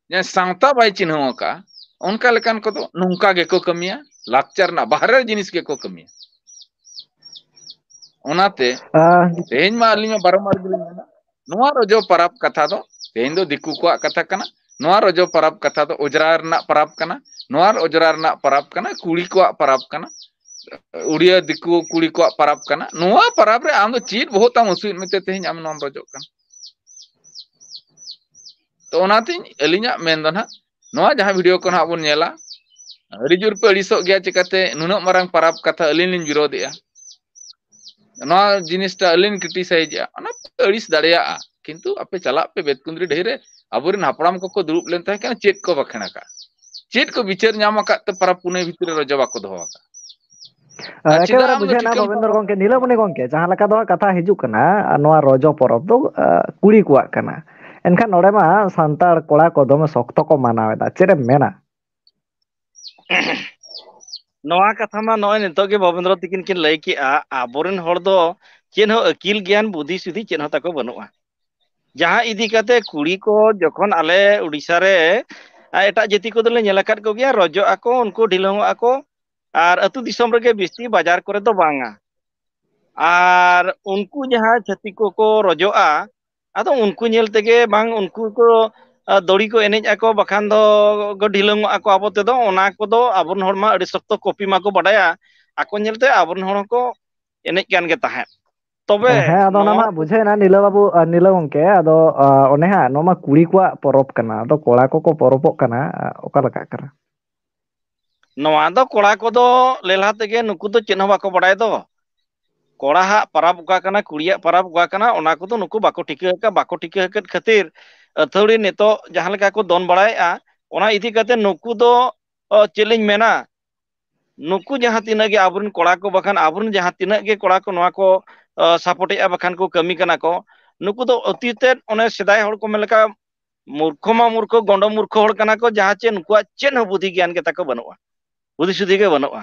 ᱡᱟᱦᱟᱸᱭ ᱥᱟᱶᱛᱟ ᱵᱟᱭ ᱪᱤᱱᱦᱟᱹᱣ ᱟᱠᱟᱫᱼᱟ, ᱚᱱᱠᱟ ᱞᱮᱠᱟᱱ ᱠᱚᱫᱚ ᱱᱚᱝᱠᱟ ᱜᱮᱠᱚ ᱠᱟᱹᱢᱤᱭᱟ, ᱞᱟᱠᱪᱟᱨ ᱨᱮᱱᱟᱜ ᱵᱟᱦᱨᱮ ᱡᱤᱱᱤᱥ ᱜᱮᱠᱚ ᱠᱟᱹᱢᱤᱭᱟ᱾ ᱚᱱᱟᱛᱮ ᱛᱮᱦᱮᱧ ᱢᱟ ᱟᱹᱞᱤᱧ ᱢᱟ ᱵᱟᱨᱚᱢᱵᱟᱨ ᱜᱮᱞᱤᱧ ᱢᱮᱱᱟ, ᱱᱚᱣᱟ ᱨᱚᱡᱚ ᱯᱟᱨᱟᱵᱽ ᱠᱟᱛᱷᱟ ᱫᱚ ᱛᱮᱦᱮᱧ ᱫᱚ ᱫᱤᱠᱩ ᱠᱚᱣᱟᱜ ᱠᱟᱛᱷᱟ ᱠᱟᱱᱟ᱾ ᱱᱚᱣᱟ ᱨᱚᱡᱚ ᱯᱟᱨᱟᱵᱽ ᱠᱟᱛᱷᱟ ᱫᱚ ᱚᱡᱽᱨᱟ ᱨᱮᱱᱟᱜ ᱯᱟᱨᱟᱵᱽ ᱠᱟᱱᱟ, ᱱᱚᱣᱟ ᱚᱡᱽᱨᱟ ᱨᱮᱱᱟᱜ ᱯᱟᱨᱟᱵᱽ ᱠᱟᱱᱟ, ᱠᱩᱲᱤ ᱠᱚᱣᱟᱜ ᱯᱟᱨᱟᱵᱽ ᱠᱟᱱᱟ, ᱩᱲᱤᱭᱟ ᱫᱤᱠᱩ ᱠᱩᱲᱤ ᱠᱚᱣᱟᱜ ᱯᱟᱨᱟᱵᱽ ᱠᱟᱱᱟ᱾ ᱱᱚᱣᱟ ᱯᱟᱨᱟᱵᱽ ᱨᱮ ᱟᱢ ᱫᱚ ᱪᱮᱫ ᱵᱚᱦᱚᱜ ᱛᱟᱢ ᱦᱟᱹᱥᱩᱭᱮᱫ ᱢᱮᱛᱮ ᱛᱮᱦᱮᱧ ᱟᱢ ᱱᱚᱣᱟᱢ ᱨᱚᱡᱚᱜ ᱠᱟᱱᱟ? ᱛᱚ ᱚᱱᱟᱛᱤᱧ ᱟᱹᱞᱤᱧᱟᱜ ᱢᱮᱱ ᱫᱚ ᱱᱟᱦᱟᱜ, ᱱᱚᱣᱟ ᱡᱟᱦᱟᱸ ᱵᱷᱤᱰᱤᱭᱳ ᱠᱚ ᱱᱟᱦᱟᱜ ᱵᱚᱱ ᱧᱮᱞᱟ, ᱟᱹᱰᱤ ᱡᱳᱨ ᱯᱮ ᱟᱹᱲᱤᱥᱚᱜ ᱜᱮᱭᱟ, ᱪᱤᱠᱟᱹᱛᱮ ᱱᱩᱱᱟᱹᱜ ᱢᱟᱨᱟᱝ ᱯᱟᱨᱟᱵᱽ ᱠᱟᱛᱷᱟ ᱟᱹᱞᱤᱧ ᱞᱤᱧ ᱵᱤᱨᱳᱫᱮᱜᱼᱟ᱾ ᱱᱚᱣᱟ ᱡᱤᱱᱤᱥᱴᱟ ᱟᱹᱞᱤᱧ ᱠᱨᱤᱴᱤᱥᱟᱭᱤᱡᱽ ᱮᱜᱼᱟ, ᱚᱱᱟ ᱯᱮ ᱟᱹᱲᱤᱥ ᱫᱟᱲᱮᱭᱟᱜᱼᱟ, ᱠᱤᱱᱛᱩ ᱟᱯᱮ ᱪᱟᱞᱟᱜ ᱯᱮ ᱵᱮᱛᱠᱩᱸᱫᱽᱨᱤ ᱰᱟᱹᱦᱤ ᱨᱮ, ᱟᱵᱚᱨᱮᱱ ᱦᱟᱯᱲᱟᱢ ᱠᱚᱠᱚ ᱫᱩᱲᱩᱵ ᱞᱮᱱ ᱛᱟᱦᱮᱸ ᱠᱟᱱᱟ, ᱪᱮᱫ ᱠᱚ ᱵᱟᱠᱷᱮᱬ ᱟᱠᱟᱫ, ᱪᱮᱫ ᱠᱚ ᱵᱤᱪᱟᱹᱨ ᱧᱟᱢ ᱟᱠᱟᱫ ᱛᱮ ᱯᱟᱨᱟᱵᱽ ᱯᱩᱱᱟᱹᱭ ᱵᱷᱤᱛᱤᱨ ᱨᱮ ᱨᱚᱡᱚ ᱵᱟᱠᱚ ᱫᱚᱦᱚ ᱟᱠᱟᱫ? ᱟᱨ ᱪᱮᱫᱟᱜ ᱮᱠᱮᱵᱟᱨᱮ ᱟᱢ ᱫᱚ ᱵᱩᱡᱷᱟᱹᱣ ᱮᱱᱟ ᱴᱷᱤᱠᱟᱹᱢ ᱵᱷᱚᱵᱮᱱᱫᱨᱚ ᱜᱚᱢᱠᱮ, ᱱᱤᱞᱟᱹᱢᱚᱱᱤ ᱜᱚᱢᱠᱮ, ᱡᱟᱦᱟᱸ ᱞᱮᱠᱟ ᱫᱚ ᱦᱟᱸᱜ ᱠᱟᱛᱷᱟ ᱦᱤᱡᱩᱜ ᱠᱟᱱᱟ, ᱟᱨ ᱱᱚᱣᱟ ᱨᱚᱡᱚ ᱯᱚᱨᱚᱵᱽ ᱫᱚ, ᱟᱸ, ᱠᱩᱲᱤ ᱠᱚᱣᱟᱜ ᱠᱟᱱᱟ, ᱮᱱᱠᱷᱟᱱ ᱱᱚᱰᱮ ᱢᱟ ᱥᱟᱱᱛᱟᱲ ᱠᱚᱲᱟ ᱠᱚ ᱫᱚᱢᱮ ᱥᱚᱠᱛᱚ ᱠᱚ ᱢᱟᱱᱟᱣ ᱮᱫᱟ, ᱪᱮᱫ ᱮᱢ ᱢᱮᱱᱟ? ᱱᱚᱣᱟ ᱠᱟᱛᱷᱟ ᱢᱟ ᱱᱚᱜᱼᱚᱭ ᱱᱤᱛᱚᱜ ᱜᱮ ᱵᱷᱚᱵᱮᱱᱫᱨᱚ ᱛᱤᱠᱤᱱ ᱠᱤᱱ ᱞᱟᱹᱭ ᱠᱮᱜᱼᱟ, ᱟᱵᱚᱨᱮᱱ ᱦᱚᱲ ᱫᱚ ᱪᱮᱫ ᱦᱚᱸ ᱟᱹᱠᱤᱞ ᱜᱮᱭᱟᱱ ᱵᱩᱫᱷᱤ ᱥᱩᱫᱷᱤ ᱪᱮᱫ ᱦᱚᱸ ᱛᱟᱠᱚ ᱵᱟᱹᱱᱩᱜᱼᱟ᱾ ᱡᱟᱦᱟᱸ ᱤᱫᱤ ᱠᱟᱛᱮ ᱠᱩᱲᱤ ᱠᱚ ᱡᱚᱠᱷᱚᱱ ᱟᱞᱮ ᱩᱲᱤᱥᱥᱟ ᱨᱮ, ᱟ, ᱮᱴᱟᱜ ᱡᱟᱹᱛᱤ ᱠᱚᱫᱚᱞᱮ ᱧᱮᱞ ᱟᱠᱟᱫ ᱠᱚᱜᱮᱭᱟ, ᱨᱚᱡᱚᱜ ᱟᱠᱚ, ᱩᱱᱠᱩ ᱰᱷᱤᱞᱟᱹᱝᱚᱜ ᱟᱠᱚ, ᱟᱨ ᱟᱹᱛᱩ ᱫᱤᱥᱚᱢ ᱨᱮᱜᱮ ᱵᱤᱥᱛᱤ, ᱵᱟᱡᱟᱨ ᱠᱚᱨᱮ ᱫᱚ ᱵᱟᱝᱟ᱾ ᱟᱨ ᱩᱱᱠᱩ ᱡᱟᱦᱟᱸ ᱪᱷᱟᱹᱛᱤᱠ ᱠᱚᱠᱚ ᱨᱚᱡᱚᱜᱼᱟ, ᱟᱫᱚ ᱩᱱᱠᱩ ᱧᱮᱞ ᱛᱮᱜᱮ ᱵᱟᱝ ᱩᱱᱠᱩ ᱠᱚ, ᱟ, ᱫᱚᱲᱤ ᱠᱚ ᱮᱱᱮᱡ ᱟᱠᱚ, ᱵᱟᱠᱷᱟᱱ ᱫᱚ ᱰᱷᱤᱞᱟᱹᱝᱚᱜ ᱟᱠᱚ ᱟᱵᱚ ᱛᱮᱫᱚ, ᱚᱱᱟ ᱠᱚᱫᱚ ᱟᱵᱚᱨᱮᱱ ᱦᱚᱲ ᱢᱟ ᱟᱹᱰᱤ ᱥᱚᱠᱛᱚ ᱠᱚᱯᱤ ᱢᱟᱠᱚ ᱵᱟᱰᱟᱭᱟ, ᱟᱠᱚ ᱧᱮᱞᱛᱮ ᱟᱵᱚᱨᱮᱱ ᱦᱚᱲ ᱦᱚᱸᱠᱚ ᱮᱱᱮᱡ ᱠᱟᱱ ᱜᱮ ᱛᱟᱦᱮᱸᱫ᱾ ᱛᱚᱵᱮ ᱦᱮᱸ, ᱟᱫᱚ ᱚᱱᱟ ᱱᱚᱣᱟ ᱢᱟ ᱵᱩᱡᱷᱟᱹᱣ ᱮᱱᱟ ᱱᱤᱞᱟᱹ ᱵᱟᱹᱵᱩ, ᱟ, ᱱᱤᱞᱟᱹ ᱜᱚᱢᱠᱮ, ᱟᱫᱚ, ᱟ, ᱚᱱᱮ ᱦᱟᱸᱜ ᱱᱚᱣᱟ ᱢᱟ ᱠᱩᱲᱤ ᱠᱚᱣᱟᱜ ᱯᱚᱨᱚᱵᱽ ᱠᱟᱱᱟ, ᱟᱫᱚ ᱠᱚᱲᱟ ᱠᱚᱠᱚ ᱯᱚᱨᱚᱵᱚᱜ ᱠᱟᱱᱟ, ᱟ, ᱚᱠᱟ ᱞᱮᱠᱟᱜ ᱠᱟᱱᱟ? ᱱᱚᱣᱟ ᱫᱚ ᱠᱚᱲᱟ ᱠᱚᱫᱚ ᱞᱮᱞᱦᱟ ᱛᱮᱜᱮ, ᱱᱩᱠᱩ ᱫᱚ ᱪᱮᱫ ᱦᱚᱸ ᱵᱟᱠᱚ ᱵᱟᱲᱟᱭ ᱫᱚ᱾ ᱠᱚᱲᱟ ᱦᱟᱜ ᱯᱟᱨᱟᱵᱽ ᱚᱠᱟ ᱠᱟᱱᱟ, ᱠᱩᱲᱤᱭᱟᱜ ᱯᱟᱨᱟᱵᱽ ᱚᱠᱟ ᱠᱟᱱᱟ, ᱚᱱᱟ ᱠᱚᱫᱚ ᱱᱩᱠᱩ ᱵᱟᱠᱚ ᱴᱷᱤᱠᱟᱹ ᱟᱠᱟᱫ, ᱵᱟᱠᱚ ᱴᱷᱤᱠᱟᱹ ᱟᱠᱟᱫ ᱠᱷᱟᱹᱛᱤᱨ ᱟᱹᱛᱷᱟᱹᱣᱲᱤ ᱱᱤᱛᱚᱜ ᱡᱟᱦᱟᱸ ᱞᱮᱠᱟ ᱠᱚ ᱫᱚᱱ ᱵᱟᱲᱟᱭᱮᱫᱼᱟ, ᱚᱱᱟ ᱤᱫᱤ ᱠᱟᱛᱮ ᱱᱩᱠᱩ ᱫᱚ, ᱚ, ᱪᱮᱫ ᱞᱤᱧ ᱢᱮᱱᱟ, ᱱᱩᱠᱩ ᱡᱟᱦᱟᱸ ᱛᱤᱱᱟᱹᱜ ᱜᱮ ᱟᱵᱚᱨᱮᱱ ᱠᱚᱲᱟ ᱠᱚ, ᱵᱟᱠᱷᱟᱱ ᱟᱵᱚᱨᱮᱱ ᱡᱟᱦᱟᱸ ᱛᱤᱱᱟᱹᱜ ᱜᱮ ᱠᱚᱲᱟ ᱠᱚ ᱱᱚᱣᱟ ᱠᱚ, ᱚ, ᱥᱟᱯᱳᱨᱴᱮᱫᱼᱟ, ᱵᱟᱠᱷᱟᱱ ᱠᱚ ᱠᱟᱹᱢᱤ ᱠᱟᱱᱟ ᱠᱚ, ᱱᱩᱠᱩ ᱫᱚ ᱚᱛᱤᱛᱮᱫ ᱚᱱᱮ ᱥᱮᱫᱟᱭ ᱦᱚᱲ ᱠᱚ ᱢᱮᱱ ᱞᱮᱠᱟ ᱢᱩᱨᱠᱷᱚ ᱢᱟ ᱢᱩᱨᱠᱷᱚ, ᱜᱚᱸᱰᱚ ᱢᱩᱨᱠᱷᱚ ᱦᱚᱲ ᱠᱟᱱᱟ ᱠᱚ, ᱡᱟᱦᱟᱸ ᱪᱮ ᱱᱩᱠᱩᱣᱟᱜ ᱪᱮᱫ ᱦᱚᱸ ᱵᱩᱫᱷᱤ ᱜᱮᱭᱟᱱ ᱜᱮ ᱛᱟᱠᱚ ᱵᱟᱹᱱᱩᱜᱼᱟ, ᱵᱩᱫᱷᱤ ᱥᱩᱫᱷᱤ ᱜᱮ ᱵᱟᱹᱱᱩᱜᱼᱟ᱾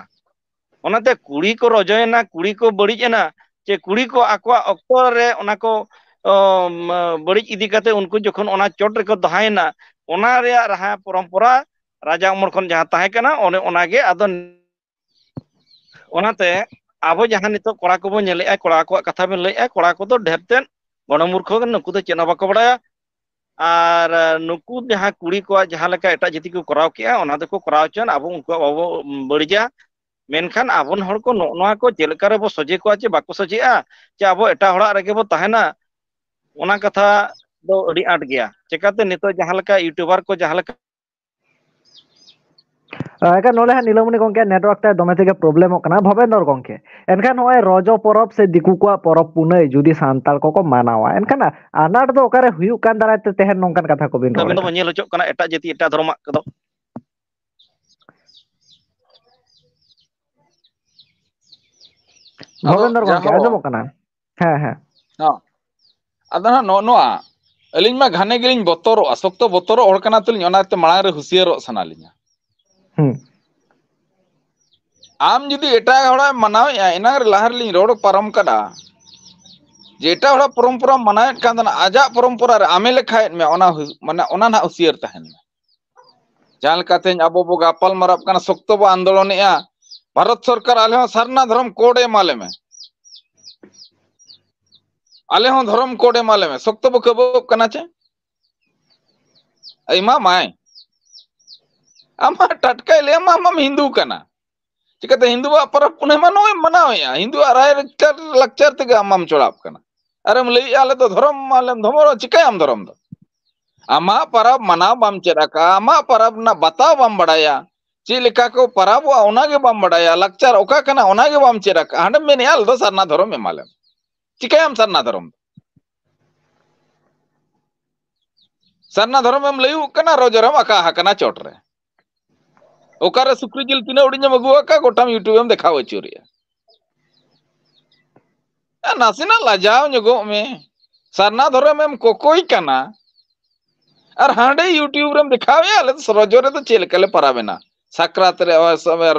ᱚᱱᱟᱛᱮ ᱠᱩᱲᱤ ᱠᱚ ᱨᱚᱡᱚᱭᱮᱱᱟ, ᱠᱩᱲᱤ ᱠᱚ ᱵᱟᱹᱲᱤᱡ ᱮᱱᱟ, ᱪᱮ ᱠᱩᱲᱤ ᱠᱚ ᱟᱠᱚᱣᱟᱜ ᱚᱠᱛᱚ ᱨᱮ ᱚᱱᱟ ᱠᱚ, ᱚ, ᱢ-, ᱵᱟᱹᱲᱤᱡ ᱤᱫᱤ ᱠᱟᱛᱮ ᱩᱱᱠᱩ ᱡᱚᱠᱷᱚᱱ ᱚᱱᱟ ᱪᱚᱴ ᱨᱮᱠᱚ ᱛᱟᱦᱮᱸᱭᱮᱱᱟ, ᱚᱱᱟ ᱨᱮᱭᱟᱜ ᱨᱟᱦᱟ ᱯᱚᱨᱚᱢᱯᱚᱨᱟ ᱨᱟᱡᱟ ᱩᱢᱮᱨ ᱠᱷᱚᱱ ᱡᱟᱦᱟᱸ ᱛᱟᱦᱮᱸ ᱠᱟᱱᱟ, ᱚᱱᱮ ᱚᱱᱟᱜᱮ ᱟᱫᱚ᱾ ᱚᱱᱟᱛᱮ ᱟᱵᱚ ᱡᱟᱦᱟᱸ ᱱᱤᱛᱚᱜ ᱠᱚᱲᱟ ᱠᱚᱵᱚᱱ ᱧᱮᱞᱮᱫᱼᱟ, ᱠᱚᱲᱟ ᱠᱚᱣᱟᱜ ᱠᱟᱛᱷᱟ ᱵᱮᱱ ᱞᱟᱹᱭᱮᱫᱼᱟ, ᱠᱚᱲᱟ ᱠᱚᱫᱚ ᱰᱷᱮᱨ ᱛᱮᱫ ᱜᱚᱲᱚ ᱢᱩᱨᱠᱷᱚ ᱜᱮ, ᱱᱩᱠᱩ ᱫᱚ ᱪᱮᱫ ᱦᱚᱸ ᱵᱟᱠᱚ ᱵᱟᱲᱟᱭᱟ᱾ ᱟᱨ, ᱟ, ᱱᱩᱠᱩ ᱡᱟᱦᱟᱸ ᱠᱩᱲᱤ ᱠᱚᱣᱟᱜ ᱡᱟᱦᱟᱸ ᱞᱮᱠᱟ ᱮᱴᱟᱜ ᱡᱟᱹᱛᱤ ᱠᱚ ᱠᱚᱨᱟᱣ ᱠᱮᱜᱼᱟ, ᱚᱱᱟ ᱫᱚᱠᱚ ᱠᱚᱨᱟᱣ ᱦᱚᱪᱚᱣᱟᱱ, ᱟᱵᱚ ᱩᱱᱠᱩᱣᱟᱜ ᱵᱟᱵᱚ ᱵᱟᱹᱲᱤᱡᱟ᱾ ᱢᱮᱱᱠᱷᱟᱱ ᱟᱵᱚ ᱦᱚᱲ ᱠᱚ ᱱᱚᱜᱼᱚ ᱱᱚᱣᱟ ᱠᱚ ᱪᱮᱫ ᱞᱮᱠᱟ ᱨᱮᱵᱚ ᱥᱚᱡᱷᱮ ᱠᱚᱣᱟ ᱪᱮ ᱵᱟᱠᱚ ᱥᱚᱡᱷᱮᱜᱼᱟ, ᱪᱮ ᱟᱵᱚ ᱮᱴᱟᱜ ᱦᱚᱲᱟᱜ ᱨᱮᱜᱮ ᱵᱚ ᱛᱟᱦᱮᱱᱟ, ᱚᱱᱟ ᱠᱟᱛᱷᱟ ᱫᱚ ᱟᱹᱰᱤ ᱟᱸᱴ ᱜᱮᱭᱟ᱾ ᱪᱮᱠᱟᱛᱮ ᱱᱤᱛᱚᱜ ᱡᱟᱦᱟᱸ ᱞᱮᱠᱟ YouTuber ᱠᱚ ᱡᱟᱦᱟᱸ ᱞᱮᱠᱟ ᱮᱱᱠᱷᱟᱱ ᱱᱚᱰᱮ ᱦᱟᱸᱜ ᱱᱤᱞᱟᱢᱚᱱᱤ ᱜᱚᱢᱠᱮ network ᱛᱮ ᱫᱚᱢᱮ ᱛᱮᱜᱮ problemᱚᱜ ᱠᱟᱱᱟ ᱵᱷᱚᱵᱮᱱᱫᱚᱨ ᱜᱚᱢᱠᱮ᱾ ᱮᱱᱠᱷᱟᱱ ᱱᱚᱜᱼᱚᱭ ᱨᱚᱡᱚ ᱯᱚᱨᱚᱵᱽ ᱥᱮ ᱫᱤᱠᱩ ᱠᱚᱣᱟᱜ ᱯᱚᱨᱚᱵᱽ ᱯᱩᱱᱟᱹᱭ ᱡᱩᱫᱤ ᱥᱟᱱᱛᱟᱲ ᱠᱚᱠᱚ ᱢᱟᱱᱟᱣᱟ, ᱮᱱᱠᱷᱟᱱ ᱟᱱᱟᱴ ᱫᱚ ᱚᱠᱟᱨᱮ ᱦᱩᱭᱩᱜ ᱠᱟᱱ ᱫᱟᱨᱟᱭ ᱛᱮ ᱛᱮᱦᱮᱧ ᱱᱚᱝᱠᱟᱱ ᱠᱟᱛᱷᱟ ᱠᱚᱵᱤᱱ ᱨᱚᱲ ᱠᱟᱹᱢᱤ ᱫᱚᱵᱚ ᱮᱫᱟ? ᱧᱮᱞ ᱦᱚᱪᱚᱜ ᱠᱟᱱᱟ ᱮᱴᱟᱜ ᱡᱟᱹᱛᱤ, ᱮᱴᱟᱜ ᱫᱷᱚᱨᱚᱢᱟᱜ ᱠᱚᱫᱚ᱾ ᱟᱫᱚ ᱵᱷᱚᱵᱮᱱᱫᱚᱨ ᱜᱚᱢᱠᱮ, ᱡᱟᱦᱳ, ᱟᱸᱡᱚᱢᱚᱜ ᱠᱟᱱᱟ? ᱦᱮᱸ, ᱦᱮᱸ᱾ ᱦᱚᱸ᱾ ᱟᱫᱚ ᱦᱟᱸᱜ ᱱᱚᱜᱼᱚ ᱱᱚᱣᱟ, ᱟᱹᱞᱤᱧ ᱢᱟ ᱜᱷᱟᱱᱮ ᱜᱮᱞᱤᱧ ᱵᱚᱛᱚᱨᱚᱜᱼᱟ, ᱥᱚᱠᱛᱚ ᱵᱚᱛᱚᱨᱚᱜ ᱦᱚᱲ ᱠᱟᱱᱟ ᱛᱚᱞᱤᱧ, ᱚᱱᱟᱛᱮ ᱢᱟᱲᱟᱝ ᱨᱮ ᱦᱩᱸᱥᱤᱭᱟᱹᱨᱚᱜ ᱥᱟᱱᱟ ᱞᱤᱧᱟ᱾ ᱦᱩᱸ᱾ ᱟᱢ ᱡᱩᱫᱤ ᱮᱴᱟᱜ ᱦᱚᱲᱟᱜ ᱮᱢ ᱢᱟᱱᱟᱣᱮᱫᱼᱟ, ᱮᱱᱟᱝ ᱨᱮ ᱞᱟᱦᱟ ᱨᱮᱞᱤᱧ ᱨᱚᱲ ᱯᱟᱨᱚᱢ ᱠᱟᱫᱟ, ᱡᱮ ᱮᱴᱟᱜ ᱦᱚᱲᱟᱜ ᱯᱚᱨᱚᱢᱯᱚᱨᱟᱢ ᱢᱟᱱᱟᱣᱮᱫ ᱠᱟᱱ ᱛᱟᱦᱮᱱᱟ, ᱟᱡᱟᱜ ᱯᱚᱨᱚᱢᱯᱚᱨᱟ ᱨᱮ ᱟᱢᱮ ᱞᱮᱠᱷᱟᱭᱮᱫ ᱢᱮᱭᱟ, ᱚᱱᱟ ᱦᱩ-, ᱢᱟᱱᱮ ᱚᱱᱟ ᱱᱟᱦᱟᱜ ᱦᱩᱥᱤᱭᱟᱹᱨ ᱛᱟᱦᱮᱱ ᱢᱮ᱾ ᱡᱟᱦᱟᱸ ᱞᱮᱠᱟ ᱛᱮᱦᱮᱧ ᱟᱵᱚ ᱵᱚ ᱜᱟᱯᱟᱞ ᱢᱟᱨᱟᱜ ᱠᱟᱱᱟ, ᱥᱚᱠᱛᱚ ᱵᱚ ᱟᱱᱫᱳᱞᱚᱱᱮᱜᱼᱟ, ᱵᱷᱟᱨᱚᱛ ᱥᱚᱨᱠᱟᱨ ᱟᱞᱮ ᱦᱚᱸ ᱥᱟᱨᱱᱟ ᱫᱷᱚᱨᱚᱢ code ᱮ ᱮᱢᱟ ᱞᱮ ᱢᱮ, ᱟᱞᱮ ᱦᱚᱸ ᱫᱷᱚᱨᱚᱢ code ᱮᱢᱟ ᱞᱮ ᱢᱮ, ᱥᱚᱠᱛᱚ ᱵᱚ ᱠᱟᱹᱵᱟᱹᱜ ᱠᱟᱱᱟ ᱪᱮ? ᱮᱢᱟ ᱢᱟᱭ᱾ ᱟᱢᱟᱜ ᱴᱟᱴᱠᱟᱭ ᱞᱟᱹᱭ ᱟᱢᱟ, ᱟᱢᱟᱢ ᱦᱤᱱᱫᱩ ᱠᱟᱱᱟ᱾ ᱪᱤᱠᱟᱹᱛᱮ ᱦᱤᱱᱫᱩᱣᱟᱜ ᱯᱚᱨᱚᱵᱽ ᱯᱩᱱᱟᱹᱭ ᱢᱟ ᱱᱚᱜᱼᱚᱭ ᱢᱟᱱᱟᱣᱮᱫᱼᱟ, ᱦᱤᱱᱫᱩᱣᱟᱜ ᱨᱟᱭ ᱞᱟᱠᱪᱟᱨ, ᱞᱟᱠᱪᱟᱨ ᱛᱮᱜᱮ ᱟᱢ ᱢᱟᱢ ᱪᱚᱲᱟᱣ ᱠᱟᱱᱟ᱾ ᱟᱨᱮᱢ ᱞᱟᱹᱭᱮᱫᱼᱟ, ᱟᱞᱮ ᱫᱚ ᱫᱷᱚᱨᱚᱢ ᱢᱟᱞᱮᱢ ᱫᱷᱚᱨᱚᱢ, ᱪᱤᱠᱟᱹᱭᱟᱢ ᱫᱷᱚᱨᱚᱢ ᱫᱚ? ᱟᱢᱟᱜ ᱯᱚᱨᱚᱵᱽ ᱢᱟᱱᱟᱣ ᱵᱟᱢ ᱪᱮᱫ ᱟᱠᱟᱫᱼᱟ, ᱟᱢᱟᱜ ᱯᱚᱨᱚᱵᱽ ᱨᱮᱱᱟᱜ ᱵᱟᱛᱟᱣ ᱵᱟᱢ ᱵᱟᱲᱟᱭᱟ, ᱪᱮᱫ ᱞᱮᱠᱟ ᱠᱚ ᱯᱚᱨᱚᱵᱚᱜᱼᱟ ᱚᱱᱟ ᱜᱮ ᱵᱟᱢ ᱵᱟᱲᱟᱭᱟ, ᱞᱟᱠᱪᱟᱨ ᱚᱠᱟ ᱠᱟᱱᱟ ᱚᱱᱟ ᱜᱮ ᱵᱟᱢ ᱪᱮᱫ ᱟᱠᱟᱫᱼᱟ, ᱦᱟᱸᱰᱮᱢ ᱢᱮᱱᱮᱫᱼᱟ, ᱟᱞᱮ ᱫᱚ ᱥᱟᱨᱱᱟ ᱫᱷᱚᱨᱚᱢ ᱮᱢᱟᱞᱮᱢ᱾ ᱪᱤᱠᱟᱹᱭᱟᱢ ᱥᱟᱨᱱᱟ ᱫᱷᱚᱨᱚᱢ ᱫᱚ? ᱥᱟᱨᱱᱟ ᱫᱷᱚᱨᱚᱢ ᱮᱢ ᱞᱟᱹᱭᱩᱜ ᱠᱟᱱᱟ, ᱨᱚᱡᱚ ᱨᱮᱢ ᱟᱠᱟ ᱟᱠᱟᱱᱟ ᱪᱚᱴ ᱨᱮ᱾ ᱚᱠᱟᱨᱮ ᱥᱩᱠᱨᱤ ᱡᱤᱞ ᱛᱤᱱᱟᱹᱜ ᱦᱩᱰᱤᱧ ᱮᱢ ᱟᱹᱜᱩ ᱟᱠᱟᱫ, ᱜᱚᱴᱟᱢ YouTube ᱮᱢ ᱫᱮᱠᱷᱟᱣ ᱟᱹᱪᱩᱨᱮᱜᱼᱟ᱾ ᱮ, ᱱᱟᱥᱮᱱᱟᱜ ᱞᱟᱡᱟᱣ ᱧᱚᱜᱚᱜ ᱢᱮ᱾ ᱥᱟᱨᱱᱟ ᱫᱷᱚᱨᱚᱢ ᱮᱢ ᱠᱚᱠᱚᱭ ᱠᱟᱱᱟ ᱟᱨ ᱦᱟᱸᱰᱮ YouTube ᱨᱮᱢ ᱫᱮᱠᱷᱟᱣᱮᱜᱼᱟ, ᱟᱞᱮ ᱫᱚ ᱨᱚᱡᱚ ᱨᱮᱫᱚ ᱪᱮᱫ ᱞᱮᱠᱟᱞᱮ ᱯᱟᱨᱟᱵᱮᱱᱟ, ᱥᱟᱠᱨᱟᱛ ᱨᱮ,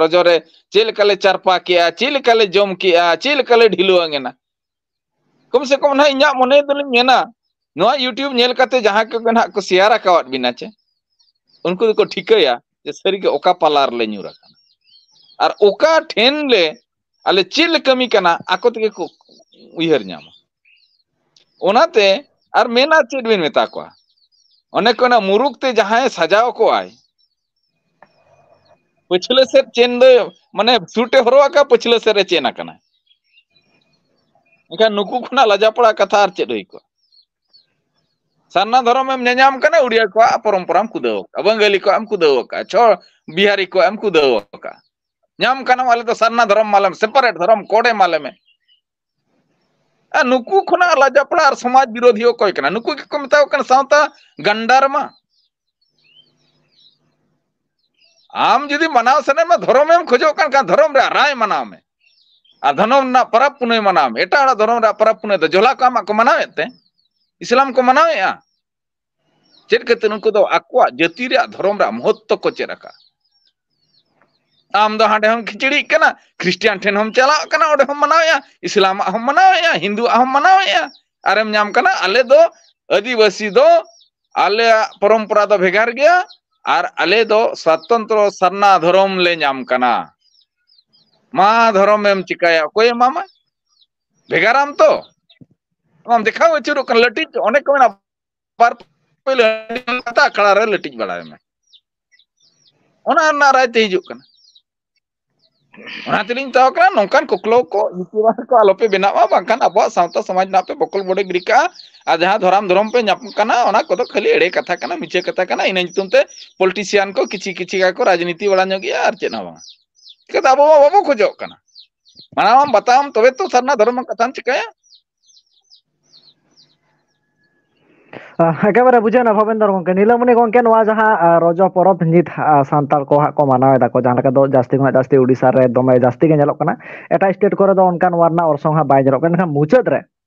ᱨᱚᱡᱚ ᱨᱮ ᱪᱮᱫ ᱞᱮᱠᱟᱞᱮ ᱪᱟᱨᱯᱟ ᱠᱮᱜᱼᱟ, ᱪᱮᱫ ᱞᱮᱠᱟᱞᱮ ᱡᱚᱢ ᱠᱮᱜᱼᱟ, ᱪᱮᱫ ᱞᱮᱠᱟᱞᱮ ᱰᱷᱤᱞᱣᱟᱹᱝ ᱮᱱᱟ᱾ ᱠᱚᱢ ᱥᱮ ᱠᱚᱢ ᱱᱟᱦᱟᱜ ᱤᱧᱟᱹᱜ ᱢᱚᱱᱮ ᱫᱚᱞᱤᱧ ᱢᱮᱱᱟ, ᱱᱚᱣᱟ YouTube ᱧᱮᱞ ᱠᱟᱛᱮ ᱡᱟᱦᱟᱸᱭ ᱠᱚᱜᱮ ᱱᱟᱦᱟᱜ ᱠᱚ ᱥᱮᱭᱟᱨ ᱟᱠᱟᱣᱟᱫ ᱵᱤᱱᱟ ᱪᱮ, ᱩᱱᱠᱩ ᱫᱚᱠᱚ ᱴᱷᱤᱠᱟᱹᱭᱟ ᱡᱮ ᱥᱟᱹᱨᱤᱜᱮ ᱚᱠᱟ ᱯᱟᱞᱟ ᱨᱮᱞᱮ ᱧᱩᱨ ᱟᱠᱟᱱᱟ᱾ ᱟᱨ ᱚᱠᱟ ᱴᱷᱮᱱ ᱞᱮ, ᱟᱞᱮ ᱪᱮᱫ ᱞᱮ ᱠᱟᱹᱢᱤ ᱠᱟᱱᱟ, ᱟᱠᱚ ᱛᱮᱜᱮ ᱠᱚ ᱩᱭᱦᱟᱹᱨ ᱧᱟᱢᱟ᱾ ᱚᱱᱟᱛᱮ ᱟᱨ ᱢᱮᱱᱟ ᱪᱮᱫ ᱵᱤᱱ ᱢᱮᱛᱟ ᱠᱚᱣᱟ? ᱚᱱᱮ ᱠᱚ ᱚᱱᱟ ᱢᱩᱨᱩᱠ ᱛᱮ ᱡᱟᱦᱟᱸᱭ ᱥᱟᱡᱟᱣ ᱠᱚᱜᱼᱟᱭ, ᱯᱟᱹᱪᱷᱞᱟᱹ ᱥᱮᱫ ᱪᱮᱱ ᱫᱚ, ᱢᱟᱱᱮ, ᱥᱩᱴ ᱮ ᱦᱚᱨᱚᱜ ᱟᱠᱟᱫ, ᱯᱟᱹᱪᱷᱞᱟᱹ ᱥᱮᱫ ᱨᱮ ᱪᱮᱱ ᱟᱠᱟᱱᱟ᱾ ᱮᱱᱠᱷᱟᱱ ᱱᱩᱠᱩ ᱠᱷᱚᱱᱟᱜ ᱞᱟᱡᱟᱯᱟᱲᱟ ᱠᱟᱛᱷᱟ ᱟᱨ ᱪᱮᱫ ᱦᱩᱭ ᱠᱚᱜᱼᱟ? ᱥᱟᱨᱱᱟ ᱫᱷᱚᱨᱚᱢ ᱮᱢ ᱧᱮᱧᱟᱢ ᱠᱟᱱᱟ, ᱩᱲᱤᱭᱟ ᱠᱚᱣᱟᱜ ᱯᱚᱨᱚᱢᱯᱚᱨᱟᱢ ᱠᱩᱫᱟᱹᱣ ᱟᱠᱟᱫᱼᱟ, ᱵᱟᱝᱜᱟᱞᱤ ᱠᱚᱣᱟᱜ ᱮᱢ ᱠᱩᱫᱟᱹᱣ ᱟᱠᱟᱫᱼᱟ, ᱪᱷᱚ ᱵᱤᱦᱟᱨᱤ ᱠᱚᱣᱟᱜ ᱮᱢ ᱠᱩᱫᱟᱹᱣ ᱟᱠᱟᱫᱼᱟ᱾ ᱧᱟᱢ ᱠᱟᱱᱟᱢ, ᱟᱞᱮ ᱫᱚ ᱥᱟᱨᱱᱟ ᱫᱷᱚᱨᱚᱢ ᱮᱢᱟᱞᱮᱢ, ᱥᱮᱯᱟᱨᱮᱴ ᱫᱷᱚᱨᱚᱢ ᱠᱳᱰ ᱮᱢᱟᱞᱮᱢᱮ᱾ ᱟᱨ ᱱᱩᱠᱩ ᱠᱷᱚᱱᱟᱜ ᱞᱟᱡᱟᱯᱟᱲᱟ ᱟᱨ ᱥᱚᱢᱟᱡᱽ ᱵᱤᱨᱳᱫᱷᱤ ᱚᱠᱚᱭ ᱠᱟᱱᱟ? ᱱᱩᱠᱩ ᱜᱮᱠᱚ ᱢᱮᱛᱟ ᱠᱚ ᱠᱟᱱᱟ ᱥᱟᱶᱛᱟ ᱜᱟᱱᱰᱟᱨᱢᱟ᱾ ᱟᱢ ᱡᱩᱫᱤ ᱢᱟᱱᱟᱣ ᱥᱟᱱᱟᱭᱮᱫ ᱢᱮ, ᱫᱷᱚᱨᱚᱢᱮᱢ ᱠᱷᱚᱡᱚᱜ ᱠᱟᱱ ᱠᱷᱟᱱ ᱫᱷᱚᱨᱚᱢ ᱨᱮᱭᱟᱜ ᱨᱟᱭ ᱢᱟᱱᱟᱣ ᱢᱮ, ᱟᱨ ᱫᱷᱚᱨᱚᱢ ᱨᱮᱱᱟᱜ ᱯᱚᱨᱚᱵᱽ ᱯᱩᱱᱟᱹᱭ ᱢᱟᱱᱟᱣ ᱢᱮ᱾ ᱮᱴᱟᱜ ᱦᱚᱲᱟᱜ ᱫᱷᱚᱨᱚᱢ ᱨᱮᱭᱟᱜ ᱯᱚᱨᱚᱵᱽ ᱯᱩᱱᱟᱹᱭ ᱫᱚ ᱡᱚᱞᱟ ᱠᱚ ᱟᱢᱟᱜ ᱠᱚ ᱢᱟᱱᱟᱣᱮᱫ ᱛᱮ? ᱤᱥᱞᱟᱢ ᱠᱚ ᱢᱟᱱᱟᱣᱮᱫᱼᱟ᱾ ᱪᱮᱫ ᱠᱷᱟᱹᱛᱤᱨ? ᱩᱱᱠᱩ ᱫᱚ ᱟᱠᱚᱣᱟᱜ ᱡᱟᱹᱛᱤ ᱨᱮᱭᱟᱜ ᱫᱷᱚᱨᱚᱢ ᱨᱮᱭᱟᱜ ᱢᱚᱦᱚᱛᱛᱚ ᱠᱚ ᱪᱮᱫ ᱟᱠᱟᱫᱼᱟ᱾ ᱟᱢ ᱫᱚ ᱦᱟᱸᱰᱮ ᱦᱚᱸᱢ ᱠᱷᱤᱪᱲᱤᱜ ᱠᱟᱱᱟ, ᱠᱷᱨᱤᱥᱴᱤᱭᱟᱱ ᱴᱷᱮᱱ ᱦᱚᱸᱢ ᱪᱟᱞᱟᱜ ᱠᱟᱱᱟ, ᱚᱸᱰᱮ ᱦᱚᱸᱢ ᱢᱟᱱᱟᱣᱮᱫᱼᱟ, ᱤᱥᱞᱟᱢᱟᱜ ᱦᱚᱸᱢ ᱢᱟᱱᱟᱣᱮᱫᱼᱟ, ᱦᱤᱱᱫᱩᱣᱟᱜ ᱦᱚᱸᱢ ᱢᱟᱱᱟᱣᱮᱫᱼᱟ, ᱟᱨᱮᱢ ᱧᱟᱢ ᱠᱟᱱᱟ ᱟᱞᱮ ᱫᱚ ᱟᱹᱫᱤᱵᱟᱹᱥᱤ ᱫᱚ ᱟᱞᱮᱭᱟᱜ ᱯᱚᱨᱚᱢᱯᱚᱨᱟ ᱫᱚ ᱵᱷᱮᱜᱟᱨ ᱜᱮᱭᱟ, ᱟᱨ ᱟᱞᱮ ᱫᱚ ᱥᱟᱛᱚᱱᱛᱨᱚ ᱥᱟᱨᱱᱟ ᱫᱷᱚᱨᱚᱢ ᱞᱮ ᱧᱟᱢ ᱠᱟᱱᱟ᱾ ᱢᱟ ᱫᱷᱚᱨᱚᱢ ᱮᱢ ᱪᱤᱠᱟᱹᱭᱟ, ᱚᱠᱚᱭ ᱮᱢᱟᱢᱟ? ᱵᱷᱮᱜᱟᱨᱟᱢ ᱛᱚ? ᱟᱢ ᱫᱮᱠᱷᱟᱣ ᱟᱹᱪᱩᱨᱚᱜ ᱠᱟᱱᱟ, ᱞᱟᱹᱴᱤᱡ, ᱚᱱᱮ ᱠᱚ ᱢᱮᱱᱟ, ᱵᱟᱨ ᱯᱟᱹᱭᱞᱟᱹ ᱠᱟᱛᱷᱟ ᱟᱠᱷᱲᱟ ᱨᱮ ᱞᱟᱹᱴᱤᱡ ᱵᱟᱲᱟᱭ ᱢᱮ᱾ ᱚᱱᱟ ᱨᱮᱱᱟᱜ ᱨᱟᱭ ᱛᱮ ᱦᱤᱡᱩᱜ ᱠᱟᱱᱟ᱾ ᱚᱱᱟ ᱛᱮᱞᱤᱧ ᱢᱮᱛᱟᱣ ᱠᱟᱱᱟ, ᱱᱚᱝᱠᱟᱱ ᱠᱚᱠᱞᱚ ᱠᱚ, YouTuber ᱠᱚ ᱟᱞᱚᱯᱮ ᱵᱮᱱᱟᱣᱟ, ᱵᱟᱝᱠᱷᱟᱱ ᱟᱵᱚᱣᱟᱜ ᱥᱟᱶᱛᱟ ᱥᱚᱢᱟᱡᱽ ᱨᱮᱱᱟᱜ ᱯᱮ ᱵᱚᱠᱚᱞ ᱵᱚᱰᱮ ᱜᱤᱰᱤ ᱠᱟᱜᱼᱟ᱾ ᱟᱨ ᱡᱟᱦᱟᱸ ᱫᱷᱚᱨᱚᱢ ᱫᱷᱚᱨᱚᱢ ᱯᱮ ᱧᱟᱯᱟᱢ ᱠᱟᱱᱟ, ᱚᱱᱟ ᱠᱚᱫᱚ ᱠᱷᱟᱹᱞᱤ ᱮᱲᱮ ᱠᱟᱛᱷᱟ ᱠᱟᱱᱟ, ᱢᱤᱪᱷᱟᱹ ᱠᱟᱛᱷᱟ ᱠᱟᱱᱟ᱾ ᱤᱱᱟᱹ ᱧᱩᱛᱩᱢ ᱛᱮ politician ᱠᱚ ᱠᱤᱪᱷᱤ ᱠᱤᱪᱷᱤ ᱠᱚ ᱨᱟᱡᱽᱱᱤᱛᱤ ᱵᱟᱲᱟ ᱧᱚᱜ ᱜᱮᱭᱟ, ᱟᱨ ᱪᱮᱫ ᱦᱚᱸ ᱵᱟᱝ᱾ ᱪᱤᱠᱟᱹᱛᱮ ᱟᱵᱚ ᱢᱟ ᱵᱟᱵᱚ ᱠᱷᱚᱡᱚᱜ ᱠᱟᱱᱟ᱾ ᱢᱟᱱᱟᱣᱟᱢ ᱵᱟᱛᱟᱣᱟᱢ, ᱛᱚᱵᱮ ᱛᱚ ᱥᱟᱨᱱᱟ ᱫᱷᱚᱨᱚᱢ ᱨᱮᱱᱟᱜ ᱠᱟᱛᱷᱟᱢ ᱪᱤᱠᱟᱹᱭᱟ᱾ ᱟᱦ, ᱮᱠᱮᱵᱟᱨᱮ ᱵᱩᱡᱷᱟᱹᱣ ᱮᱱᱟ ᱵᱷᱚᱵᱮᱱᱫᱚᱨ ᱜᱚᱢᱠᱮ᱾ ᱱᱤᱞᱟᱢᱚᱱᱤ ᱜᱚᱢᱠᱮ, ᱱᱚᱣᱟ ᱡᱟᱦᱟᱸ, ᱟᱦ, ᱨᱚᱡᱚ ᱯᱚᱨᱚᱵᱽ ᱱᱤᱛ, ᱟᱦ, ᱥᱟᱱᱛᱟᱲ ᱠᱚ ᱦᱟᱸᱜ ᱠᱚ ᱢᱟᱱᱟᱣ ᱮᱫᱟ ᱠᱚ, ᱡᱟᱦᱟᱸ ᱞᱮᱠᱟ ᱫᱚ ᱡᱟᱹᱥᱛᱤ ᱠᱷᱚᱱᱟᱜ ᱡᱟᱹᱥᱛᱤ ᱩᱰᱤᱥᱟ ᱨᱮ ᱫᱚᱢᱮ ᱡᱟᱹᱥᱛᱤ ᱜᱮ ᱧᱮᱞᱚᱜ ᱠᱟᱱᱟ᱾ ᱮᱴᱟᱜ state ᱠᱚᱨᱮ ᱫᱚ ᱚᱱᱠᱟ ᱱᱚᱣᱟ ᱨᱮᱱᱟᱜ ᱚᱨᱥᱚᱝ ᱦᱟᱸᱜ ᱵᱟᱭ ᱧᱮᱞᱚᱜ ᱠᱟᱱᱟ᱾ ᱢᱮᱱᱠᱷᱟᱱ ᱢᱩᱪᱟᱹᱫ ᱨᱮ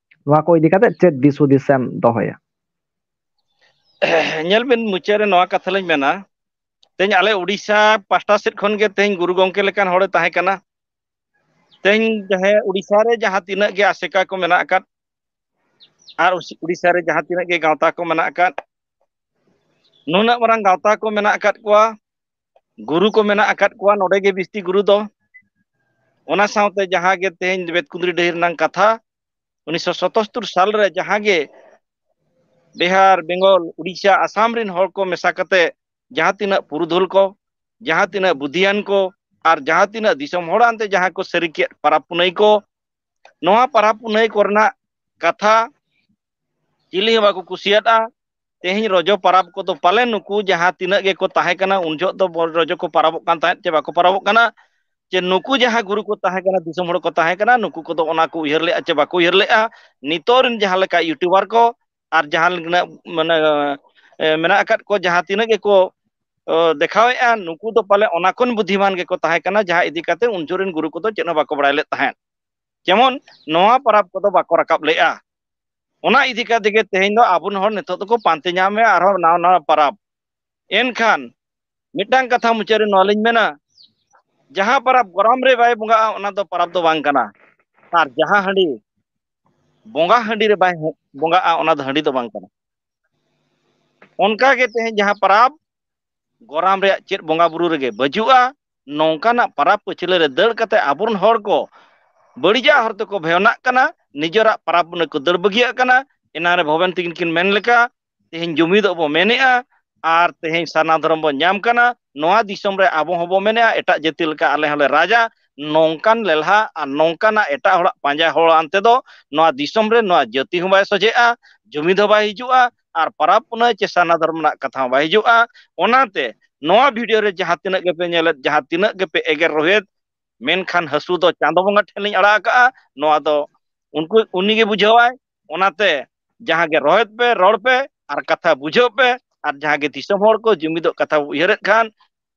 ᱱᱚᱣᱟ ᱠᱚ ᱤᱫᱤ ᱠᱟᱛᱮ ᱪᱮᱫ ᱫᱤᱥ ᱦᱩᱫᱤᱥ ᱮᱢ ᱫᱚᱦᱚᱭᱟ? ᱧᱮᱞ ᱵᱤᱱ, ᱢᱩᱪᱟᱹᱫ ᱨᱮ ᱱᱚᱣᱟ ᱠᱟᱛᱷᱟ ᱞᱤᱧ ᱢᱮᱱᱟ, ᱛᱮᱦᱮᱧ ᱟᱞᱮ ᱩᱰᱤᱥᱟ ᱯᱟᱦᱴᱟ ᱥᱮᱫ ᱠᱷᱚᱱ ᱜᱮ ᱛᱮᱦᱮᱧ ᱜᱩᱨᱩ ᱜᱚᱢᱠᱮ ᱞᱮᱠᱟᱱ ᱦᱚᱲᱮ ᱛᱟᱦᱮᱸ ᱠᱟᱱᱟ᱾ ᱛᱮᱦᱮᱧ ᱡᱟᱦᱟᱸ ᱩᱰᱤᱥᱟ ᱨᱮ ᱡᱟᱦᱟᱸ ᱛᱤᱱᱟᱹᱜ ᱜᱮ ᱟᱥᱮᱠᱟ ᱠᱚ ᱢᱮᱱᱟᱜ ᱟᱠᱟᱫ, ᱟᱨ ᱩᱥ- ᱩᱲᱤᱥᱥᱟ ᱨᱮ ᱡᱟᱦᱟᱸ ᱛᱤᱱᱟᱹᱜ ᱜᱮ ᱜᱟᱶᱛᱟ ᱠᱚ ᱢᱮᱱᱟᱜ ᱟᱠᱟᱫ, ᱱᱩᱱᱟᱹᱜ ᱢᱟᱨᱟᱝ ᱜᱟᱶᱛᱟ ᱠᱚ ᱢᱮᱱᱟᱜ ᱟᱠᱟᱫ ᱠᱚᱣᱟ, ᱜᱩᱨᱩ ᱠᱚ ᱢᱮᱱᱟᱜ ᱟᱠᱟᱫ ᱠᱚᱣᱟ, ᱱᱚᱰᱮ ᱜᱮ ᱵᱤᱥᱛᱤ ᱜᱩᱨᱩ ᱫᱚ᱾ ᱚᱱᱟ ᱥᱟᱶᱛᱮ ᱡᱟᱦᱟᱸ ᱜᱮ ᱛᱮᱦᱮᱧ ᱵᱮᱛᱠᱩᱸᱫᱽᱨᱤ ᱰᱟᱹᱦᱤ ᱨᱮᱱᱟᱜ ᱠᱟᱛᱷᱟ, ᱩᱱᱤᱥᱥᱚ ᱥᱚᱛᱚᱥᱛᱳᱨ ᱥᱟᱞ ᱨᱮ ᱡᱟᱦᱟᱸ ᱜᱮ ᱵᱤᱦᱟᱨ, ᱵᱮᱝᱜᱚᱞ, ᱩᱲᱤᱥᱥᱟ, ᱟᱥᱟᱢ ᱨᱮᱱ ᱦᱚᱲ ᱠᱚ ᱢᱮᱥᱟ ᱠᱟᱛᱮ ᱡᱟᱦᱟᱸ ᱛᱤᱱᱟᱹᱜ ᱯᱩᱨᱩᱫᱷᱩᱞ ᱠᱚ, ᱡᱟᱦᱟᱸ ᱛᱤᱱᱟᱹᱜ ᱵᱩᱫᱷᱤᱭᱟᱱ ᱠᱚ, ᱟᱨ ᱡᱟᱦᱟᱸ ᱛᱤᱱᱟᱹᱜ ᱫᱤᱥᱚᱢ ᱦᱚᱲ ᱟᱱᱛᱮ ᱡᱟᱦᱟᱸ ᱠᱚ ᱥᱟᱹᱨᱤ ᱠᱮᱫ ᱯᱟᱨᱟᱵᱽ ᱯᱩᱱᱟᱹᱭ ᱠᱚ, ᱱᱚᱣᱟ ᱯᱟᱨᱟᱵᱽ ᱯᱩᱱᱟᱹᱭ ᱠᱚᱨᱮᱱᱟᱜ ᱠᱟᱛᱷᱟ ᱪᱤᱞᱤ ᱦᱚᱸ ᱵᱟᱠᱚ ᱠᱩᱥᱤᱭᱟᱫᱼᱟ᱾ ᱛᱮᱦᱮᱧ ᱨᱚᱡᱚ ᱯᱟᱨᱟᱵᱽ ᱠᱚᱫᱚ ᱯᱟᱞᱮ ᱱᱩᱠᱩ ᱡᱟᱦᱟᱸ ᱛᱤᱱᱟᱹᱜ ᱜᱮᱠᱚ ᱛᱟᱦᱮᱸ ᱠᱟᱱᱟ, ᱩᱱ ᱡᱚᱦᱚᱜ ᱫᱚ ᱵᱚ-, ᱨᱚᱡᱚ ᱠᱚ ᱯᱟᱨᱟᱵᱚᱜ ᱠᱟᱱ ᱛᱟᱦᱮᱸᱫ ᱪᱮ ᱵᱟᱠᱚ ᱯᱟᱨᱟᱵᱚᱜ ᱠᱟᱱᱟ, ᱪᱮ ᱱᱩᱠᱩ ᱡᱟᱦᱟᱸ ᱜᱩᱨᱩ ᱠᱚ ᱛᱟᱦᱮᱸ ᱠᱟᱱᱟ, ᱫᱤᱥᱚᱢ ᱦᱚᱲ ᱠᱚ ᱛᱟᱦᱮᱸ ᱠᱟᱱᱟ, ᱱᱩᱠᱩ ᱠᱚᱫᱚ ᱚᱱᱟ ᱠᱚ ᱩᱭᱦᱟᱹᱨ ᱞᱮᱫᱼᱟ ᱪᱮ ᱵᱟᱠᱚ ᱩᱭᱦᱟᱹᱨ ᱞᱮᱫᱼᱟ? ᱱᱤᱛᱚᱜ ᱨᱮᱱ ᱡᱟᱦᱟᱸ ᱞᱮᱠᱟ YouTuber ᱠᱚ ᱟᱨ ᱡᱟᱦᱟᱸ ᱞᱮᱠᱟ ᱢᱟᱱᱮ, ᱮ, ᱢᱮᱱᱟᱜ ᱟᱠᱟᱫ ᱠᱚ, ᱡᱟᱦᱟᱸ ᱛᱤᱱᱟᱹᱜ ᱜᱮᱠᱚ, ᱚ, ᱫᱮᱠᱷᱟᱣᱮᱫᱼᱟ, ᱱᱩᱠᱩ ᱫᱚ ᱯᱟᱞᱮ ᱚᱱᱟ ᱠᱷᱚᱱ ᱵᱩᱫᱷᱤᱢᱟᱱ ᱜᱮᱠᱚ ᱛᱟᱦᱮᱸ ᱠᱟᱱᱟ, ᱡᱟᱦᱟᱸ ᱤᱫᱤ ᱠᱟᱛᱮ ᱩᱱ ᱡᱚᱦᱚᱜ ᱨᱮᱱ ᱜᱩᱨᱩ ᱠᱚᱫᱚ ᱪᱮᱫ ᱦᱚᱸ ᱵᱟᱠᱚ ᱵᱟᱲᱟᱭ ᱞᱮᱫ ᱛᱟᱦᱮᱸᱫ᱾ ᱡᱮᱢᱚᱱ ᱱᱚᱣᱟ ᱯᱟᱨᱟᱵᱽ ᱠᱚᱫᱚ ᱵᱟᱠᱚ ᱨᱟᱠᱟᱵ ᱞᱮᱫᱼᱟ᱾ ᱚᱱᱟ ᱤᱫᱤ ᱠᱟᱛᱮ ᱜᱮ ᱛᱮᱦᱮᱧ ᱫᱚ ᱟᱵᱚ ᱨᱮᱱ ᱦᱚᱲ ᱱᱤᱛᱚᱜ ᱫᱚᱠᱚ ᱯᱟᱱᱛᱮ ᱧᱟᱢᱮᱫᱼᱟ ᱟᱨᱦᱚᱸ ᱱᱟᱣᱟ ᱱᱟᱣᱟ ᱯᱟᱨᱟᱵᱽ᱾ ᱮᱱᱠᱷᱟᱱ ᱢᱤᱫᱴᱟᱝ ᱠᱟᱛᱷᱟ ᱢᱩᱪᱟᱹᱫ ᱨᱮ ᱱᱚᱣᱟ ᱞᱤᱧ ᱢᱮᱱᱟ, ᱡᱟᱦᱟᱸ ᱯᱟᱨᱟᱵᱽ ᱜᱚᱨᱟᱢ ᱨᱮ ᱵᱟᱭ ᱵᱚᱸᱜᱟᱜᱼᱟ, ᱚᱱᱟ ᱫᱚ ᱯᱟᱨᱟᱵᱽ ᱫᱚ ᱵᱟᱝ ᱠᱟᱱᱟ᱾ ᱟᱨ ᱡᱟᱦᱟᱸ ᱦᱟᱺᱰᱤ ᱵᱚᱸᱜᱟ ᱦᱟᱺᱰᱤ ᱨᱮ ᱵᱟᱭ ᱵᱚᱸᱜᱟᱜᱼᱟ, ᱚᱱᱟ ᱫᱚ ᱦᱟᱺᱰᱤ ᱫᱚ ᱵᱟᱝ ᱠᱟᱱᱟ᱾ ᱚᱱᱠᱟ ᱜᱮ ᱛᱮᱦᱮᱧ ᱡᱟᱦᱟᱸ ᱯᱟᱨᱟᱵᱽ ᱜᱚᱨᱟᱢ ᱨᱮᱭᱟᱜ ᱪᱮᱫ ᱵᱚᱸᱜᱟ ᱵᱩᱨᱩ ᱨᱮᱜᱮ ᱵᱟᱹᱪᱩᱜᱼᱟ, ᱱᱚᱝᱠᱟᱱᱟᱜ ᱯᱟᱨᱟᱵᱽ ᱯᱟᱹᱪᱷᱞᱟᱹ ᱨᱮ ᱫᱟᱹᱲ ᱠᱟᱛᱮ ᱟᱵᱚᱨᱮᱱ ᱦᱚᱲ ᱠᱚ ᱵᱟᱹᱲᱤᱡᱟᱜ ᱦᱚᱨ ᱛᱮᱠᱚ ᱵᱷᱮᱣᱱᱟᱜ ᱠᱟᱱᱟ, ᱱᱤᱡᱮᱨᱟᱜ ᱯᱟᱨᱟᱵᱽ ᱯᱩᱱᱟᱹᱭ ᱠᱚ ᱫᱟᱹᱲ ᱵᱟᱹᱜᱤᱭᱟᱜ ᱠᱟᱱᱟ᱾ ᱮᱱᱟᱱ ᱨᱮ ᱵᱷᱚᱵᱮᱱ ᱛᱤᱠᱤᱱ ᱠᱤᱱ ᱢᱮᱱ ᱞᱮᱠᱟ, ᱛᱮᱦᱮᱧ ᱡᱩᱢᱤᱫᱚᱜ ᱵᱚ ᱢᱮᱱᱮᱜᱼᱟ ᱟᱨ ᱛᱮᱦᱮᱧ ᱥᱟᱨᱱᱟ ᱫᱷᱚᱨᱚᱢ ᱵᱚ ᱧᱟᱢ ᱠᱟᱱᱟ᱾ ᱱᱚᱣᱟ ᱫᱤᱥᱚᱢ ᱨᱮ ᱟᱵᱚ ᱦᱚᱸᱵᱚ ᱢᱮᱱᱮᱜᱼᱟ, ᱮᱴᱟᱜ ᱡᱟᱹᱛᱤ ᱞᱮᱠᱟ ᱟᱞᱮ ᱦᱚᱸᱞᱮ ᱨᱟᱡᱟ᱾ ᱱᱚᱝᱠᱟᱱ ᱞᱮᱞᱦᱟ ᱟᱨ ᱱᱚᱝᱠᱟᱱᱟᱜ ᱮᱴᱟᱜ ᱦᱚᱲᱟᱜ ᱯᱟᱸᱡᱟ ᱦᱚᱲ ᱟᱱᱛᱮ ᱫᱚ ᱱᱚᱣᱟ ᱫᱤᱥᱚᱢ ᱨᱮ ᱱᱚᱣᱟ ᱡᱟᱹᱛᱤ ᱦᱚᱸ ᱵᱟᱭ ᱥᱚᱡᱷᱮᱜᱼᱟ, ᱡᱩᱢᱤᱫ ᱦᱚᱸ ᱵᱟᱭ ᱦᱤᱡᱩᱜᱼᱟ, ᱟᱨ ᱯᱟᱨᱟᱵᱽ ᱯᱩᱱᱟᱹᱭ ᱪᱮ ᱥᱟᱨᱱᱟ ᱫᱷᱚᱨᱚᱢ ᱨᱮᱱᱟᱜ ᱠᱟᱛᱷᱟ ᱦᱚᱸ ᱵᱟᱭ ᱦᱤᱡᱩᱜᱼᱟ᱾ ᱚᱱᱟᱛᱮ ᱱᱚᱣᱟ video ᱨᱮ ᱡᱟᱦᱟᱸ ᱛᱤᱱᱟᱹᱜ ᱜᱮᱯᱮ ᱧᱮᱞᱮᱫ, ᱡᱟᱦᱟᱸ ᱛᱤᱱᱟᱹᱜ ᱜᱮᱯᱮ ᱮᱜᱮᱨ ᱨᱚᱦᱮᱫ, ᱢᱮᱱᱠᱷᱟᱱ ᱦᱟᱹᱥᱩ ᱫᱚ ᱪᱟᱸᱫᱚ ᱵᱚᱸᱜᱟ ᱴᱷᱮᱱ ᱞᱤᱧ ᱟᱲᱟᱜ ᱟᱠᱟᱜᱼᱟ᱾ ᱱᱚᱣᱟ ᱫᱚ ᱩᱱᱠᱩ, ᱩᱱᱤ ᱜᱮ ᱵᱩᱡᱷᱟᱹᱣᱟᱭ᱾ ᱚᱱᱟᱛᱮ ᱡᱟᱦᱟᱸ ᱜᱮ ᱨᱚᱦᱮᱫ ᱯᱮ, ᱨᱚᱲ ᱯᱮ, ᱟᱨ ᱠᱟᱛᱷᱟ ᱵᱩᱡᱷᱟᱹᱣ ᱯᱮ, ᱟᱨ ᱡᱟᱦᱟᱸ ᱜᱮ ᱫᱤᱥᱚᱢ ᱦᱚᱲ ᱠᱚ ᱡᱩᱢᱤᱫᱚᱜ ᱠᱟᱛᱷᱟ ᱵᱚ ᱩᱭᱦᱟᱹᱨᱮᱫ ᱠᱷᱟᱱ,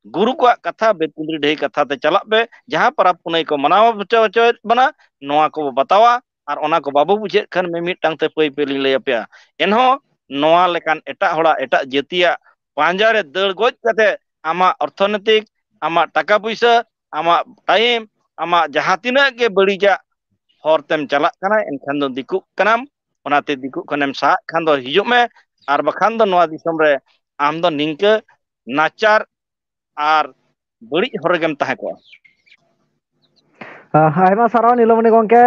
ᱜᱩᱨᱩ ᱠᱚᱣᱟᱜ ᱠᱟᱛᱷᱟ, ᱵᱮᱛᱠᱩᱸᱫᱽᱨᱤ ᱰᱟᱹᱦᱤ ᱠᱟᱛᱷᱟ ᱛᱮ ᱪᱟᱞᱟᱜ ᱯᱮ᱾ ᱡᱟᱦᱟᱸ ᱯᱟᱨᱟᱵᱽ ᱯᱩᱱᱟᱹᱭ ᱠᱚ ᱢᱟᱱᱟᱣ ᱦᱚᱪᱚ ᱦᱚᱪᱚᱭᱮᱫ ᱵᱚᱱᱟ, ᱱᱚᱣᱟ ᱠᱚᱵᱚ ᱵᱟᱛᱟᱣᱟ, ᱟᱨ ᱚᱱᱟ ᱠᱚ ᱵᱟᱵᱚ ᱵᱩᱡᱷᱟᱹᱣᱮᱫ ᱠᱷᱟᱱ ᱢᱤᱢᱤᱫᱴᱟᱝ ᱛᱮ ᱯᱟᱹᱭ ᱯᱟᱹᱭ ᱞᱤᱧ ᱞᱟᱹᱭ ᱟᱯᱮᱭᱟ᱾ ᱮᱱᱦᱚᱸ ᱱᱚᱣᱟ ᱞᱮᱠᱟᱱ ᱮᱴᱟᱜ ᱦᱚᱲᱟᱜ, ᱮᱴᱟᱜ ᱡᱟᱹᱛᱤᱭᱟᱜ ᱯᱟᱸᱡᱟ ᱨᱮ ᱫᱟᱹᱲ ᱜᱚᱡ ᱠᱟᱛᱮ ᱟᱢᱟᱜ ᱚᱨᱛᱷᱚᱱᱤᱛᱤᱠ, ᱟᱢᱟᱜ ᱴᱟᱠᱟ ᱯᱩᱭᱥᱟᱹ, ᱟᱢᱟᱜ time, ᱟᱢᱟᱜ ᱡᱟᱦᱟᱸ ᱛᱤᱱᱟᱹᱜ ᱜᱮ ᱵᱟᱹᱲᱤᱡᱟᱜ ᱦᱚᱨ ᱛᱮᱢ ᱪᱟᱞᱟᱜ ᱠᱟᱱᱟ, ᱮᱱᱠᱷᱟᱱ ᱫᱚ ᱫᱤᱠᱩᱜ ᱠᱟᱱᱟᱢ᱾ ᱚᱱᱟᱛᱮ ᱫᱤᱠᱩ ᱠᱷᱚᱱᱮᱢ ᱥᱟᱦᱟᱜ ᱠᱷᱟᱱ ᱫᱚ ᱦᱤᱡᱩᱜ ᱢᱮ, ᱟᱨ ᱵᱟᱠᱷᱟᱱ ᱫᱚ ᱱᱚᱣᱟ ᱫᱤᱥᱚᱢ ᱨᱮ ᱟᱢ ᱫᱚ ᱱᱤᱝᱠᱟᱹ ᱱᱟᱪᱟᱨ ᱟᱨ ᱵᱟᱹᱲᱤᱡ ᱦᱚᱨ ᱨᱮᱜᱮᱢ ᱛᱟᱦᱮᱸ ᱠᱚᱜᱼᱟ᱾ ᱟᱭᱢᱟ ᱥᱟᱨᱦᱟᱣ ᱱᱤᱞᱚᱢᱚᱱᱤ ᱜᱚᱢᱠᱮ,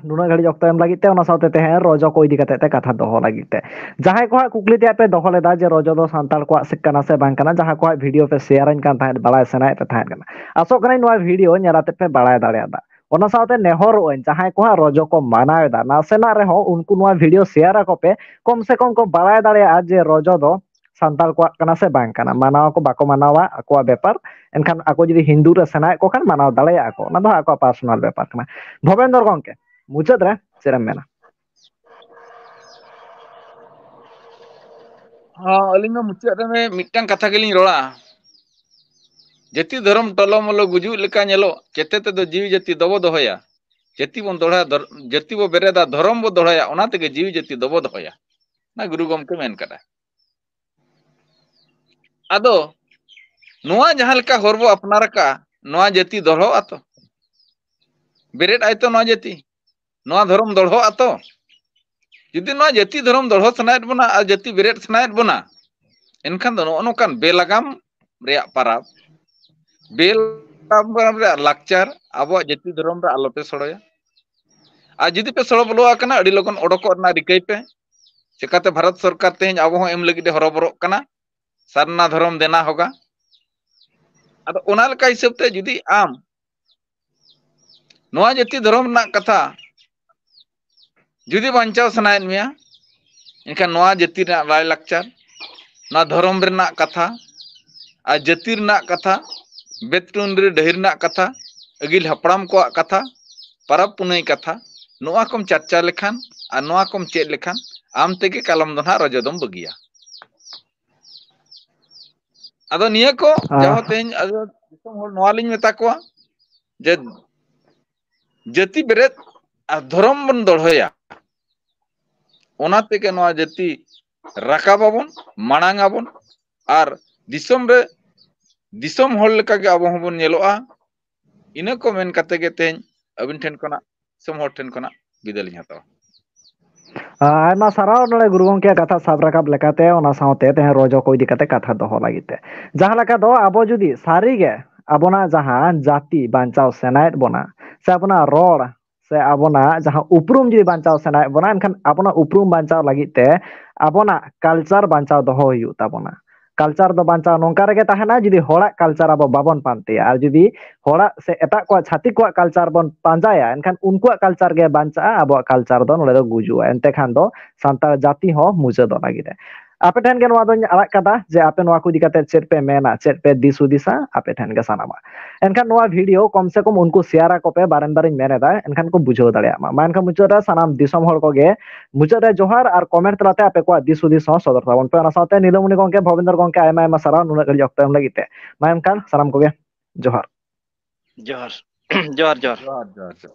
ᱱᱩᱱᱟᱹᱜ ᱜᱷᱟᱹᱲᱤᱡ ᱚᱠᱛᱚ ᱮᱢ ᱞᱟᱹᱜᱤᱫ ᱛᱮ, ᱚᱱᱟ ᱥᱟᱶᱛᱮ ᱛᱮᱦᱮᱧ ᱨᱚᱡᱚ ᱠᱚ ᱤᱫᱤ ᱠᱟᱛᱮ ᱛᱮ ᱠᱟᱛᱷᱟ ᱫᱚᱦᱚ ᱞᱟᱹᱜᱤᱫ ᱛᱮ᱾ ᱡᱟᱦᱟᱸᱭ ᱠᱚ ᱦᱟᱸᱜ ᱠᱩᱠᱞᱤ ᱛᱮᱭᱟᱜ ᱯᱮ ᱫᱚᱦᱚ ᱞᱮᱫᱟ ᱡᱮ ᱨᱚᱡᱚ ᱫᱚ ᱥᱟᱱᱛᱟᱲ ᱠᱚᱣᱟᱜ ᱠᱟᱱᱟ ᱥᱮ ᱵᱟᱝ ᱠᱟᱱᱟ, ᱡᱟᱦᱟᱸ ᱠᱚ ᱦᱟᱸᱜ ᱵᱷᱤᱰᱤᱭᱳ ᱯᱮ ᱥᱮᱭᱟᱨᱟᱹᱧ ᱠᱟᱱ ᱛᱟᱦᱮᱸᱫ, ᱵᱟᱲᱟᱭ ᱥᱟᱱᱟᱭᱮᱫ ᱯᱮ ᱛᱟᱦᱮᱸᱫ ᱠᱟᱱᱟ, ᱟᱥᱚᱜ ᱠᱟᱹᱱᱟᱹᱧ ᱱᱚᱣᱟ ᱵᱷᱤᱰᱤᱭᱳ ᱧᱮᱞ ᱟᱛᱮ ᱯᱮ ᱵᱟᱲᱟᱭ ᱫᱟᱲᱮᱭᱟᱫᱟ᱾ ᱚᱱᱟ ᱥᱟᱶᱛᱮ ᱱᱮᱦᱚᱨᱚᱜ ᱟᱹᱧ, ᱡᱟᱦᱟᱸᱭ ᱠᱚ ᱦᱟᱸᱜ ᱨᱚᱡᱚ ᱠᱚ ᱢᱟᱱᱟᱣ ᱮᱫᱟ, ᱱᱟᱥᱮᱱᱟᱜ ᱨᱮᱦᱚᱸ ᱩᱱᱠᱩ ᱱᱚᱣᱟ ᱵᱷᱤᱰᱤᱭᱳ ᱥᱮᱭᱟᱨ ᱟᱠᱚ ᱯᱮ, ᱠᱚᱢ ᱥᱮ ᱠᱚᱢ ᱠᱚ ᱵᱟᱲᱟᱭ ᱫᱟᱲᱮᱭᱟᱜᱼᱟ ᱡᱮ ᱨᱚᱡᱚ ᱫᱚ ᱥᱟᱱᱛᱟᱲ ᱠᱚᱣᱟᱜ ᱠᱟᱱᱟ ᱥᱮ ᱵᱟᱝ ᱠᱟᱱᱟ, ᱢᱟᱱᱟᱣ ᱟᱠᱚ ᱵᱟᱠᱚ ᱢᱟᱱᱟᱣᱟ ᱟᱠᱚᱣᱟᱜ ᱵᱮᱯᱟᱨ᱾ ᱮᱱᱠᱷᱟᱱ ᱟᱠᱚ ᱡᱩᱫᱤ ᱦᱤᱱᱫᱩ ᱨᱮ ᱥᱟᱱᱟᱭᱮᱫ ᱠᱚ ᱠᱷᱟᱱ ᱢᱟᱱᱟᱣ ᱫᱟᱲᱮᱭᱟᱜᱼᱟ ᱠᱚ, ᱚᱱᱟ ᱫᱚ ᱟᱠᱚᱣᱟᱜ ᱯᱟᱨᱥᱚᱱᱟᱞ ᱵᱮᱯᱟᱨ ᱠᱟᱱᱟ᱾ ᱵᱷᱚᱵᱮᱱᱫᱚᱨ ᱜᱚᱢᱠᱮ, ᱢᱩᱪᱟᱹᱫ ᱨᱮ ᱪᱮᱫ ᱮᱢ ᱢᱮᱱᱟ? ᱦᱚᱸ, ᱟᱹᱞᱤᱧ ᱫᱚ ᱢᱩᱪᱟᱹᱫ ᱨᱮ ᱢᱤᱫᱴᱟᱝ ᱠᱟᱛᱷᱟ ᱜᱮᱞᱤᱧ ᱨᱚᱲᱟ, ᱡᱟᱹᱛᱤ ᱫᱷᱚᱨᱚᱢ ᱴᱚᱞᱚᱢᱚᱞᱚ ᱜᱩᱡᱩᱜ ᱞᱮᱠᱟ ᱧᱮᱞᱚᱜ, ᱪᱮᱛᱮ ᱛᱮᱫᱚ ᱡᱤᱣᱤ ᱡᱟᱹᱛᱤ ᱫᱚᱵᱚ ᱫᱚᱦᱚᱭᱟ᱾ ᱡᱟᱹᱛᱤ ᱵᱚᱱ ᱫᱚᱦᱲᱟᱭᱟ, ᱫᱷᱚᱨ-, ᱡᱟᱹᱛᱤ ᱵᱚ ᱵᱮᱨᱮᱫᱟ, ᱫᱷᱚᱨᱚᱢ ᱵᱚ ᱫᱚᱦᱲᱟᱭᱟ, ᱚᱱᱟ ᱛᱮᱜᱮ ᱡᱤᱣᱤ ᱡᱟᱹᱛᱤ ᱫᱚᱵᱚ ᱫᱚᱦᱚᱭᱟ᱾ ᱚᱱᱟ ᱜᱩᱨᱩ ᱜᱚᱢᱠᱮ ᱢᱮᱱ ᱠᱟᱫᱟ᱾ ᱟᱫᱚ ᱱᱚᱣᱟ ᱡᱟᱦᱟᱸ ᱞᱮᱠᱟ ᱦᱚᱨ ᱵᱚ ᱟᱯᱱᱟᱨ ᱟᱠᱟᱫᱼᱟ, ᱱᱚᱣᱟ ᱡᱟᱹᱛᱤ ᱫᱚᱲᱦᱚᱜᱼᱟ ᱛᱚ? ᱵᱮᱨᱮᱫ ᱟᱭ ᱛᱚ ᱱᱚᱣᱟ ᱡᱟᱹᱛᱤ? ᱱᱚᱣᱟ ᱫᱷᱚᱨᱚᱢ ᱫᱚᱲᱦᱚᱜᱼᱟ ᱛᱚ? ᱡᱩᱫᱤ ᱱᱚᱣᱟ ᱡᱟᱹᱛᱤ ᱫᱷᱚᱨᱚᱢ ᱫᱚᱲᱦᱚ ᱥᱟᱱᱟᱭᱮᱫ ᱵᱚᱱᱟ ᱟᱨ ᱡᱟᱹᱛᱤ ᱵᱮᱨᱮᱫ ᱥᱟᱱᱟᱭᱮᱫ ᱵᱚᱱᱟ, ᱮᱱᱠᱷᱟᱱ ᱫᱚ ᱱᱚᱜᱼᱚ ᱱᱚᱝᱠᱟᱱ ᱵᱮᱞᱟᱜᱟᱢ ᱨᱮᱭᱟᱜ ᱯᱟᱨᱟᱵᱽ, ᱵᱮᱞᱟᱜᱟᱢ ᱨᱮᱭᱟᱜ ᱞᱟᱠᱪᱟᱨ ᱟᱵᱚᱣᱟᱜ ᱡᱟᱹᱛᱤ ᱫᱷᱚᱨᱚᱢ ᱨᱮ ᱟᱞᱚᱯᱮ ᱥᱚᱲᱚᱭᱟ᱾ ᱟᱨ ᱡᱩᱫᱤ ᱯᱮ ᱥᱚᱲᱚ ᱵᱚᱞᱚ ᱟᱠᱟᱱᱟ, ᱟᱹᱰᱤ ᱞᱚᱜᱚᱱ ᱚᱰᱚᱠᱚᱜ ᱨᱮᱱᱟᱜ ᱨᱤᱠᱟᱹᱭ ᱯᱮ᱾ ᱪᱮᱠᱟᱛᱮ ᱵᱷᱟᱨᱚᱛ ᱥᱚᱨᱠᱟᱨ ᱛᱮᱦᱮᱧ ᱟᱵᱚ ᱦᱚᱸ ᱮᱢ ᱞᱟᱹᱜᱤᱫ ᱮ ᱦᱚᱨᱚᱵᱚᱨᱚᱜ ᱠᱟᱱᱟ, ᱥᱟᱨᱱᱟ ᱫᱷᱚᱨᱚᱢ ᱫᱮᱱᱟ ᱦᱳᱜᱟ᱾ ᱟᱫᱚ ᱚᱱᱟ ᱞᱮᱠᱟ ᱦᱤᱥᱟᱹᱵ ᱛᱮ ᱡᱩᱫᱤ ᱟᱢ ᱱᱚᱣᱟ ᱡᱟᱹᱛᱤ ᱫᱷᱚᱨᱚᱢ ᱨᱮᱱᱟᱜ ᱠᱟᱛᱷᱟ ᱡᱩᱫᱤ ᱵᱟᱧᱪᱟᱣ ᱥᱟᱱᱟᱭᱮᱫ ᱢᱮᱭᱟ, ᱮᱱᱠᱷᱟᱱ ᱱᱚᱣᱟ ᱡᱟᱹᱛᱤ ᱨᱮᱱᱟᱜ ᱞᱟᱭᱼᱞᱟᱠᱪᱟᱨ, ᱱᱚᱣᱟ ᱫᱷᱚᱨᱚᱢ ᱨᱮᱱᱟᱜ ᱠᱟᱛᱷᱟ ᱟᱨ ᱡᱟᱹᱛᱤ ᱨᱮᱱᱟᱜ ᱠᱟᱛᱷᱟ, ᱵᱮᱛ ᱴᱩᱱᱰᱤ ᱰᱟᱹᱦᱤ ᱨᱮᱱᱟᱜ ᱠᱟᱛᱷᱟ, ᱟᱹᱜᱤᱞ ᱦᱟᱯᱲᱟᱢ ᱠᱚᱣᱟᱜ ᱠᱟᱛᱷᱟ, ᱯᱟᱨᱟᱵᱽ ᱯᱩᱱᱟᱹᱭ ᱠᱟᱛᱷᱟ, ᱱᱚᱣᱟ ᱠᱚᱢ ᱪᱟᱨᱪᱟ ᱞᱮᱠᱷᱟᱱ ᱟᱨ ᱱᱚᱣᱟ ᱠᱚᱢ ᱪᱮᱫ ᱞᱮᱠᱷᱟᱱ, ᱟᱢ ᱛᱮᱜᱮ ᱠᱟᱞᱚᱢ ᱫᱚ ᱱᱟᱦᱟᱜ ᱨᱚᱡᱚ ᱫᱚᱢ ᱵᱟᱹᱜᱤᱭᱟ᱾ ᱟᱫᱚ ᱱᱤᱭᱟᱹ ᱠᱚ ᱟᱦ᱾ ᱡᱟᱦᱟᱸ ᱛᱮᱦᱮᱧ ᱟᱫᱚ ᱫᱤᱥᱚᱢ ᱦᱚᱲ ᱱᱚᱣᱟ ᱞᱤᱧ ᱢᱮᱛᱟ ᱠᱚᱣᱟ ᱡᱮ ᱡᱟᱹᱛᱤ ᱵᱮᱨᱮᱫ ᱟᱨ ᱫᱷᱚᱨᱚᱢ ᱵᱚᱱ ᱫᱚᱲᱦᱚᱭᱟ, ᱚᱱᱟ ᱛᱮᱜᱮ ᱱᱚᱣᱟ ᱡᱟᱹᱛᱤ ᱨᱟᱠᱟᱵ ᱟᱵᱚᱱ, ᱢᱟᱲᱟᱝ ᱟᱵᱚᱱ, ᱟᱨ ᱫᱤᱥᱚᱢ ᱨᱮ ᱫᱤᱥᱚᱢ ᱦᱚᱲ ᱞᱮᱠᱟᱜᱮ ᱟᱵᱚ ᱦᱚᱸᱵᱚᱱ ᱧᱮᱞᱚᱜᱼᱟ᱾ ᱤᱱᱟᱹ ᱠᱚ ᱢᱮᱱ ᱠᱟᱛᱮ ᱜᱮ ᱛᱮᱦᱮᱧ ᱟᱹᱵᱤᱱ ᱴᱷᱮᱱ ᱠᱷᱚᱱᱟᱜ, ᱫᱤᱥᱚᱢ ᱦᱚᱲ ᱴᱷᱮᱱ ᱠᱷᱚᱱᱟᱜ ᱵᱤᱫᱟᱹᱭ ᱞᱤᱧ ᱦᱟᱛᱟᱣᱟ᱾ ᱟᱭᱢᱟ ᱥᱟᱨᱦᱟᱣ ᱱᱚᱰᱮ ᱜᱩᱨᱩ ᱜᱚᱢᱠᱮᱭᱟᱜ ᱠᱟᱛᱷᱟ ᱥᱟᱵ ᱨᱟᱠᱟᱵ ᱞᱮᱠᱟᱛᱮ, ᱚᱱᱟ ᱥᱟᱶᱛᱮ ᱛᱮᱦᱮᱧ ᱨᱚᱡᱚ ᱠᱚ ᱤᱫᱤ ᱠᱟᱛᱮ ᱠᱟᱛᱷᱟ ᱫᱚᱦᱚ ᱞᱟᱹᱜᱤᱫ ᱛᱮ᱾ ᱡᱟᱦᱟᱸ ᱞᱮᱠᱟ ᱫᱚ ᱟᱵᱚ ᱡᱩᱫᱤ ᱥᱟᱹᱨᱤ ᱜᱮ ᱟᱵᱚᱱᱟᱜ ᱡᱟᱦᱟᱸ ᱡᱟᱹᱛᱤ ᱵᱟᱧᱪᱟᱣ ᱥᱟᱱᱟᱭᱮᱫ ᱵᱚᱱᱟ, ᱥᱮ ᱟᱵᱚᱱᱟᱜ ᱨᱚᱲ, ᱥᱮ ᱟᱵᱚᱱᱟᱜ ᱡᱟᱦᱟᱸ ᱩᱯᱨᱩᱢ ᱡᱩᱫᱤ ᱵᱟᱧᱪᱟᱣ ᱥᱟᱱᱟᱭᱮᱫ ᱵᱚᱱᱟ, ᱮᱱᱠᱷᱟᱱ ᱟᱵᱚᱱᱟᱜ ᱩᱯᱨᱩᱢ ᱵᱟᱧᱪᱟᱣ ᱞᱟᱹᱜᱤᱫ ᱛᱮ ᱟᱵᱚᱱᱟᱜ culture ᱵᱟᱧᱪᱟᱣ ᱫᱚᱦᱚ ᱦᱩᱭᱩᱜ ᱛᱟᱵᱚᱱᱟ᱾ Culture ᱫᱚ ᱵᱟᱧᱪᱟᱣ ᱱᱚᱝᱠᱟ ᱨᱮᱜᱮ ᱛᱟᱦᱮᱱᱟ, ᱡᱩᱫᱤ ᱦᱚᱲᱟᱜ culture ᱟᱵᱚ ᱵᱟᱵᱚᱱ ᱯᱟᱱᱛᱮᱭᱟ᱾ ᱟᱨ ᱡᱩᱫᱤ ᱦᱚᱲᱟᱜ ᱥᱮ ᱮᱴᱟᱜ ᱠᱚᱣᱟᱜ, ᱪᱷᱟᱹᱛᱤᱠ ᱠᱚᱣᱟᱜ culture ᱵᱚᱱ ᱯᱟᱸᱡᱟᱭᱟ, ᱮᱱᱠᱷᱟᱱ ᱩᱱᱠᱩᱣᱟᱜ culture ᱜᱮ ᱵᱟᱧᱪᱟᱜᱼᱟ, ᱟᱵᱚᱣᱟᱜ culture ᱫᱚ ᱱᱚᱰᱮ ᱫᱚ ᱜᱩᱡᱩᱜᱼᱟ᱾ ᱮᱱᱛᱮ ᱠᱷᱟᱱ ᱫᱚ ᱥᱟᱱᱛᱟᱲ ᱡᱟᱹᱛᱤ ᱦᱚᱸ ᱢᱩᱪᱟᱹᱫᱚᱜ ᱞᱟᱹᱜᱤᱫ ᱮ᱾ ᱟᱯᱮ ᱴᱷᱮᱱ ᱜᱮ ᱱᱚᱣᱟ ᱫᱚᱧ ᱟᱲᱟᱜ ᱠᱟᱫᱟ ᱡᱮ ᱟᱯᱮ ᱱᱚᱣᱟ ᱠᱚ ᱤᱫᱤ ᱠᱟᱛᱮ ᱪᱮᱫ ᱯᱮ ᱢᱮᱱᱟ, ᱪᱮᱫ ᱯᱮ ᱫᱤᱥ ᱦᱩᱫᱤᱥᱟ, ᱟᱯᱮ ᱴᱷᱮᱱ ᱜᱮ ᱥᱟᱱᱟᱢᱟᱜ᱾ ᱮᱱᱠᱷᱟᱱ ᱱᱚᱣᱟ video ᱠᱚᱢ ᱥᱮ ᱠᱚᱢ ᱩᱱᱠᱩ share ᱟᱠᱚ ᱯᱮ, ᱵᱟᱨᱮᱱ ᱵᱟᱨᱤᱧ ᱢᱮᱱ ᱮᱫᱟ, ᱮᱱᱠᱷᱟᱱ ᱠᱚ ᱵᱩᱡᱷᱟᱹᱣ ᱫᱟᱲᱮᱭᱟᱜ ᱢᱟ᱾ ᱢᱟ ᱮᱱᱠᱷᱟᱱ ᱢᱩᱪᱟᱹᱫ ᱨᱮ ᱥᱟᱱᱟᱢ ᱫᱤᱥᱚᱢ ᱦᱚᱲ ᱠᱚᱜᱮ ᱢᱩᱪᱟᱹᱫ ᱨᱮ ᱡᱚᱦᱟᱨ ᱟᱨ comment ᱛᱟᱞᱟᱛᱮ ᱟᱯᱮ ᱠᱚᱣᱟᱜ ᱫᱤᱥ ᱦᱩᱫᱤᱥ ᱦᱚᱸ ᱥᱚᱫᱚᱨ ᱛᱟᱵᱚᱱ ᱯᱮ᱾ ᱚᱱᱟ ᱥᱟᱶᱛᱮ ᱱᱤᱞᱟᱢᱚᱱᱤ ᱜᱚᱢᱠᱮ, ᱵᱷᱚᱵᱮᱱᱫᱨ ᱜᱚᱢᱠᱮ, ᱟᱭᱢᱟ ᱟᱭᱢᱟ ᱥᱟᱨᱦᱟᱣ ᱱᱩᱱᱟᱹᱜ ᱜᱷᱟᱹᱲᱤᱡ ᱚᱠᱛᱚ ᱮᱢ ᱞᱟᱹᱜᱤᱫ ᱛᱮ᱾ ᱢᱟ ᱮᱱᱠᱷᱟᱱ ᱥᱟᱱᱟᱢ ᱠᱚᱜᱮ ᱡᱚᱦᱟᱨ᱾ ᱡᱚᱦᱟᱨ ᱡᱚᱦᱟᱨ ᱡᱚᱦᱟᱨ ᱡᱚᱦᱟᱨ ᱡᱚᱦᱟᱨ ᱡᱚᱦᱟᱨ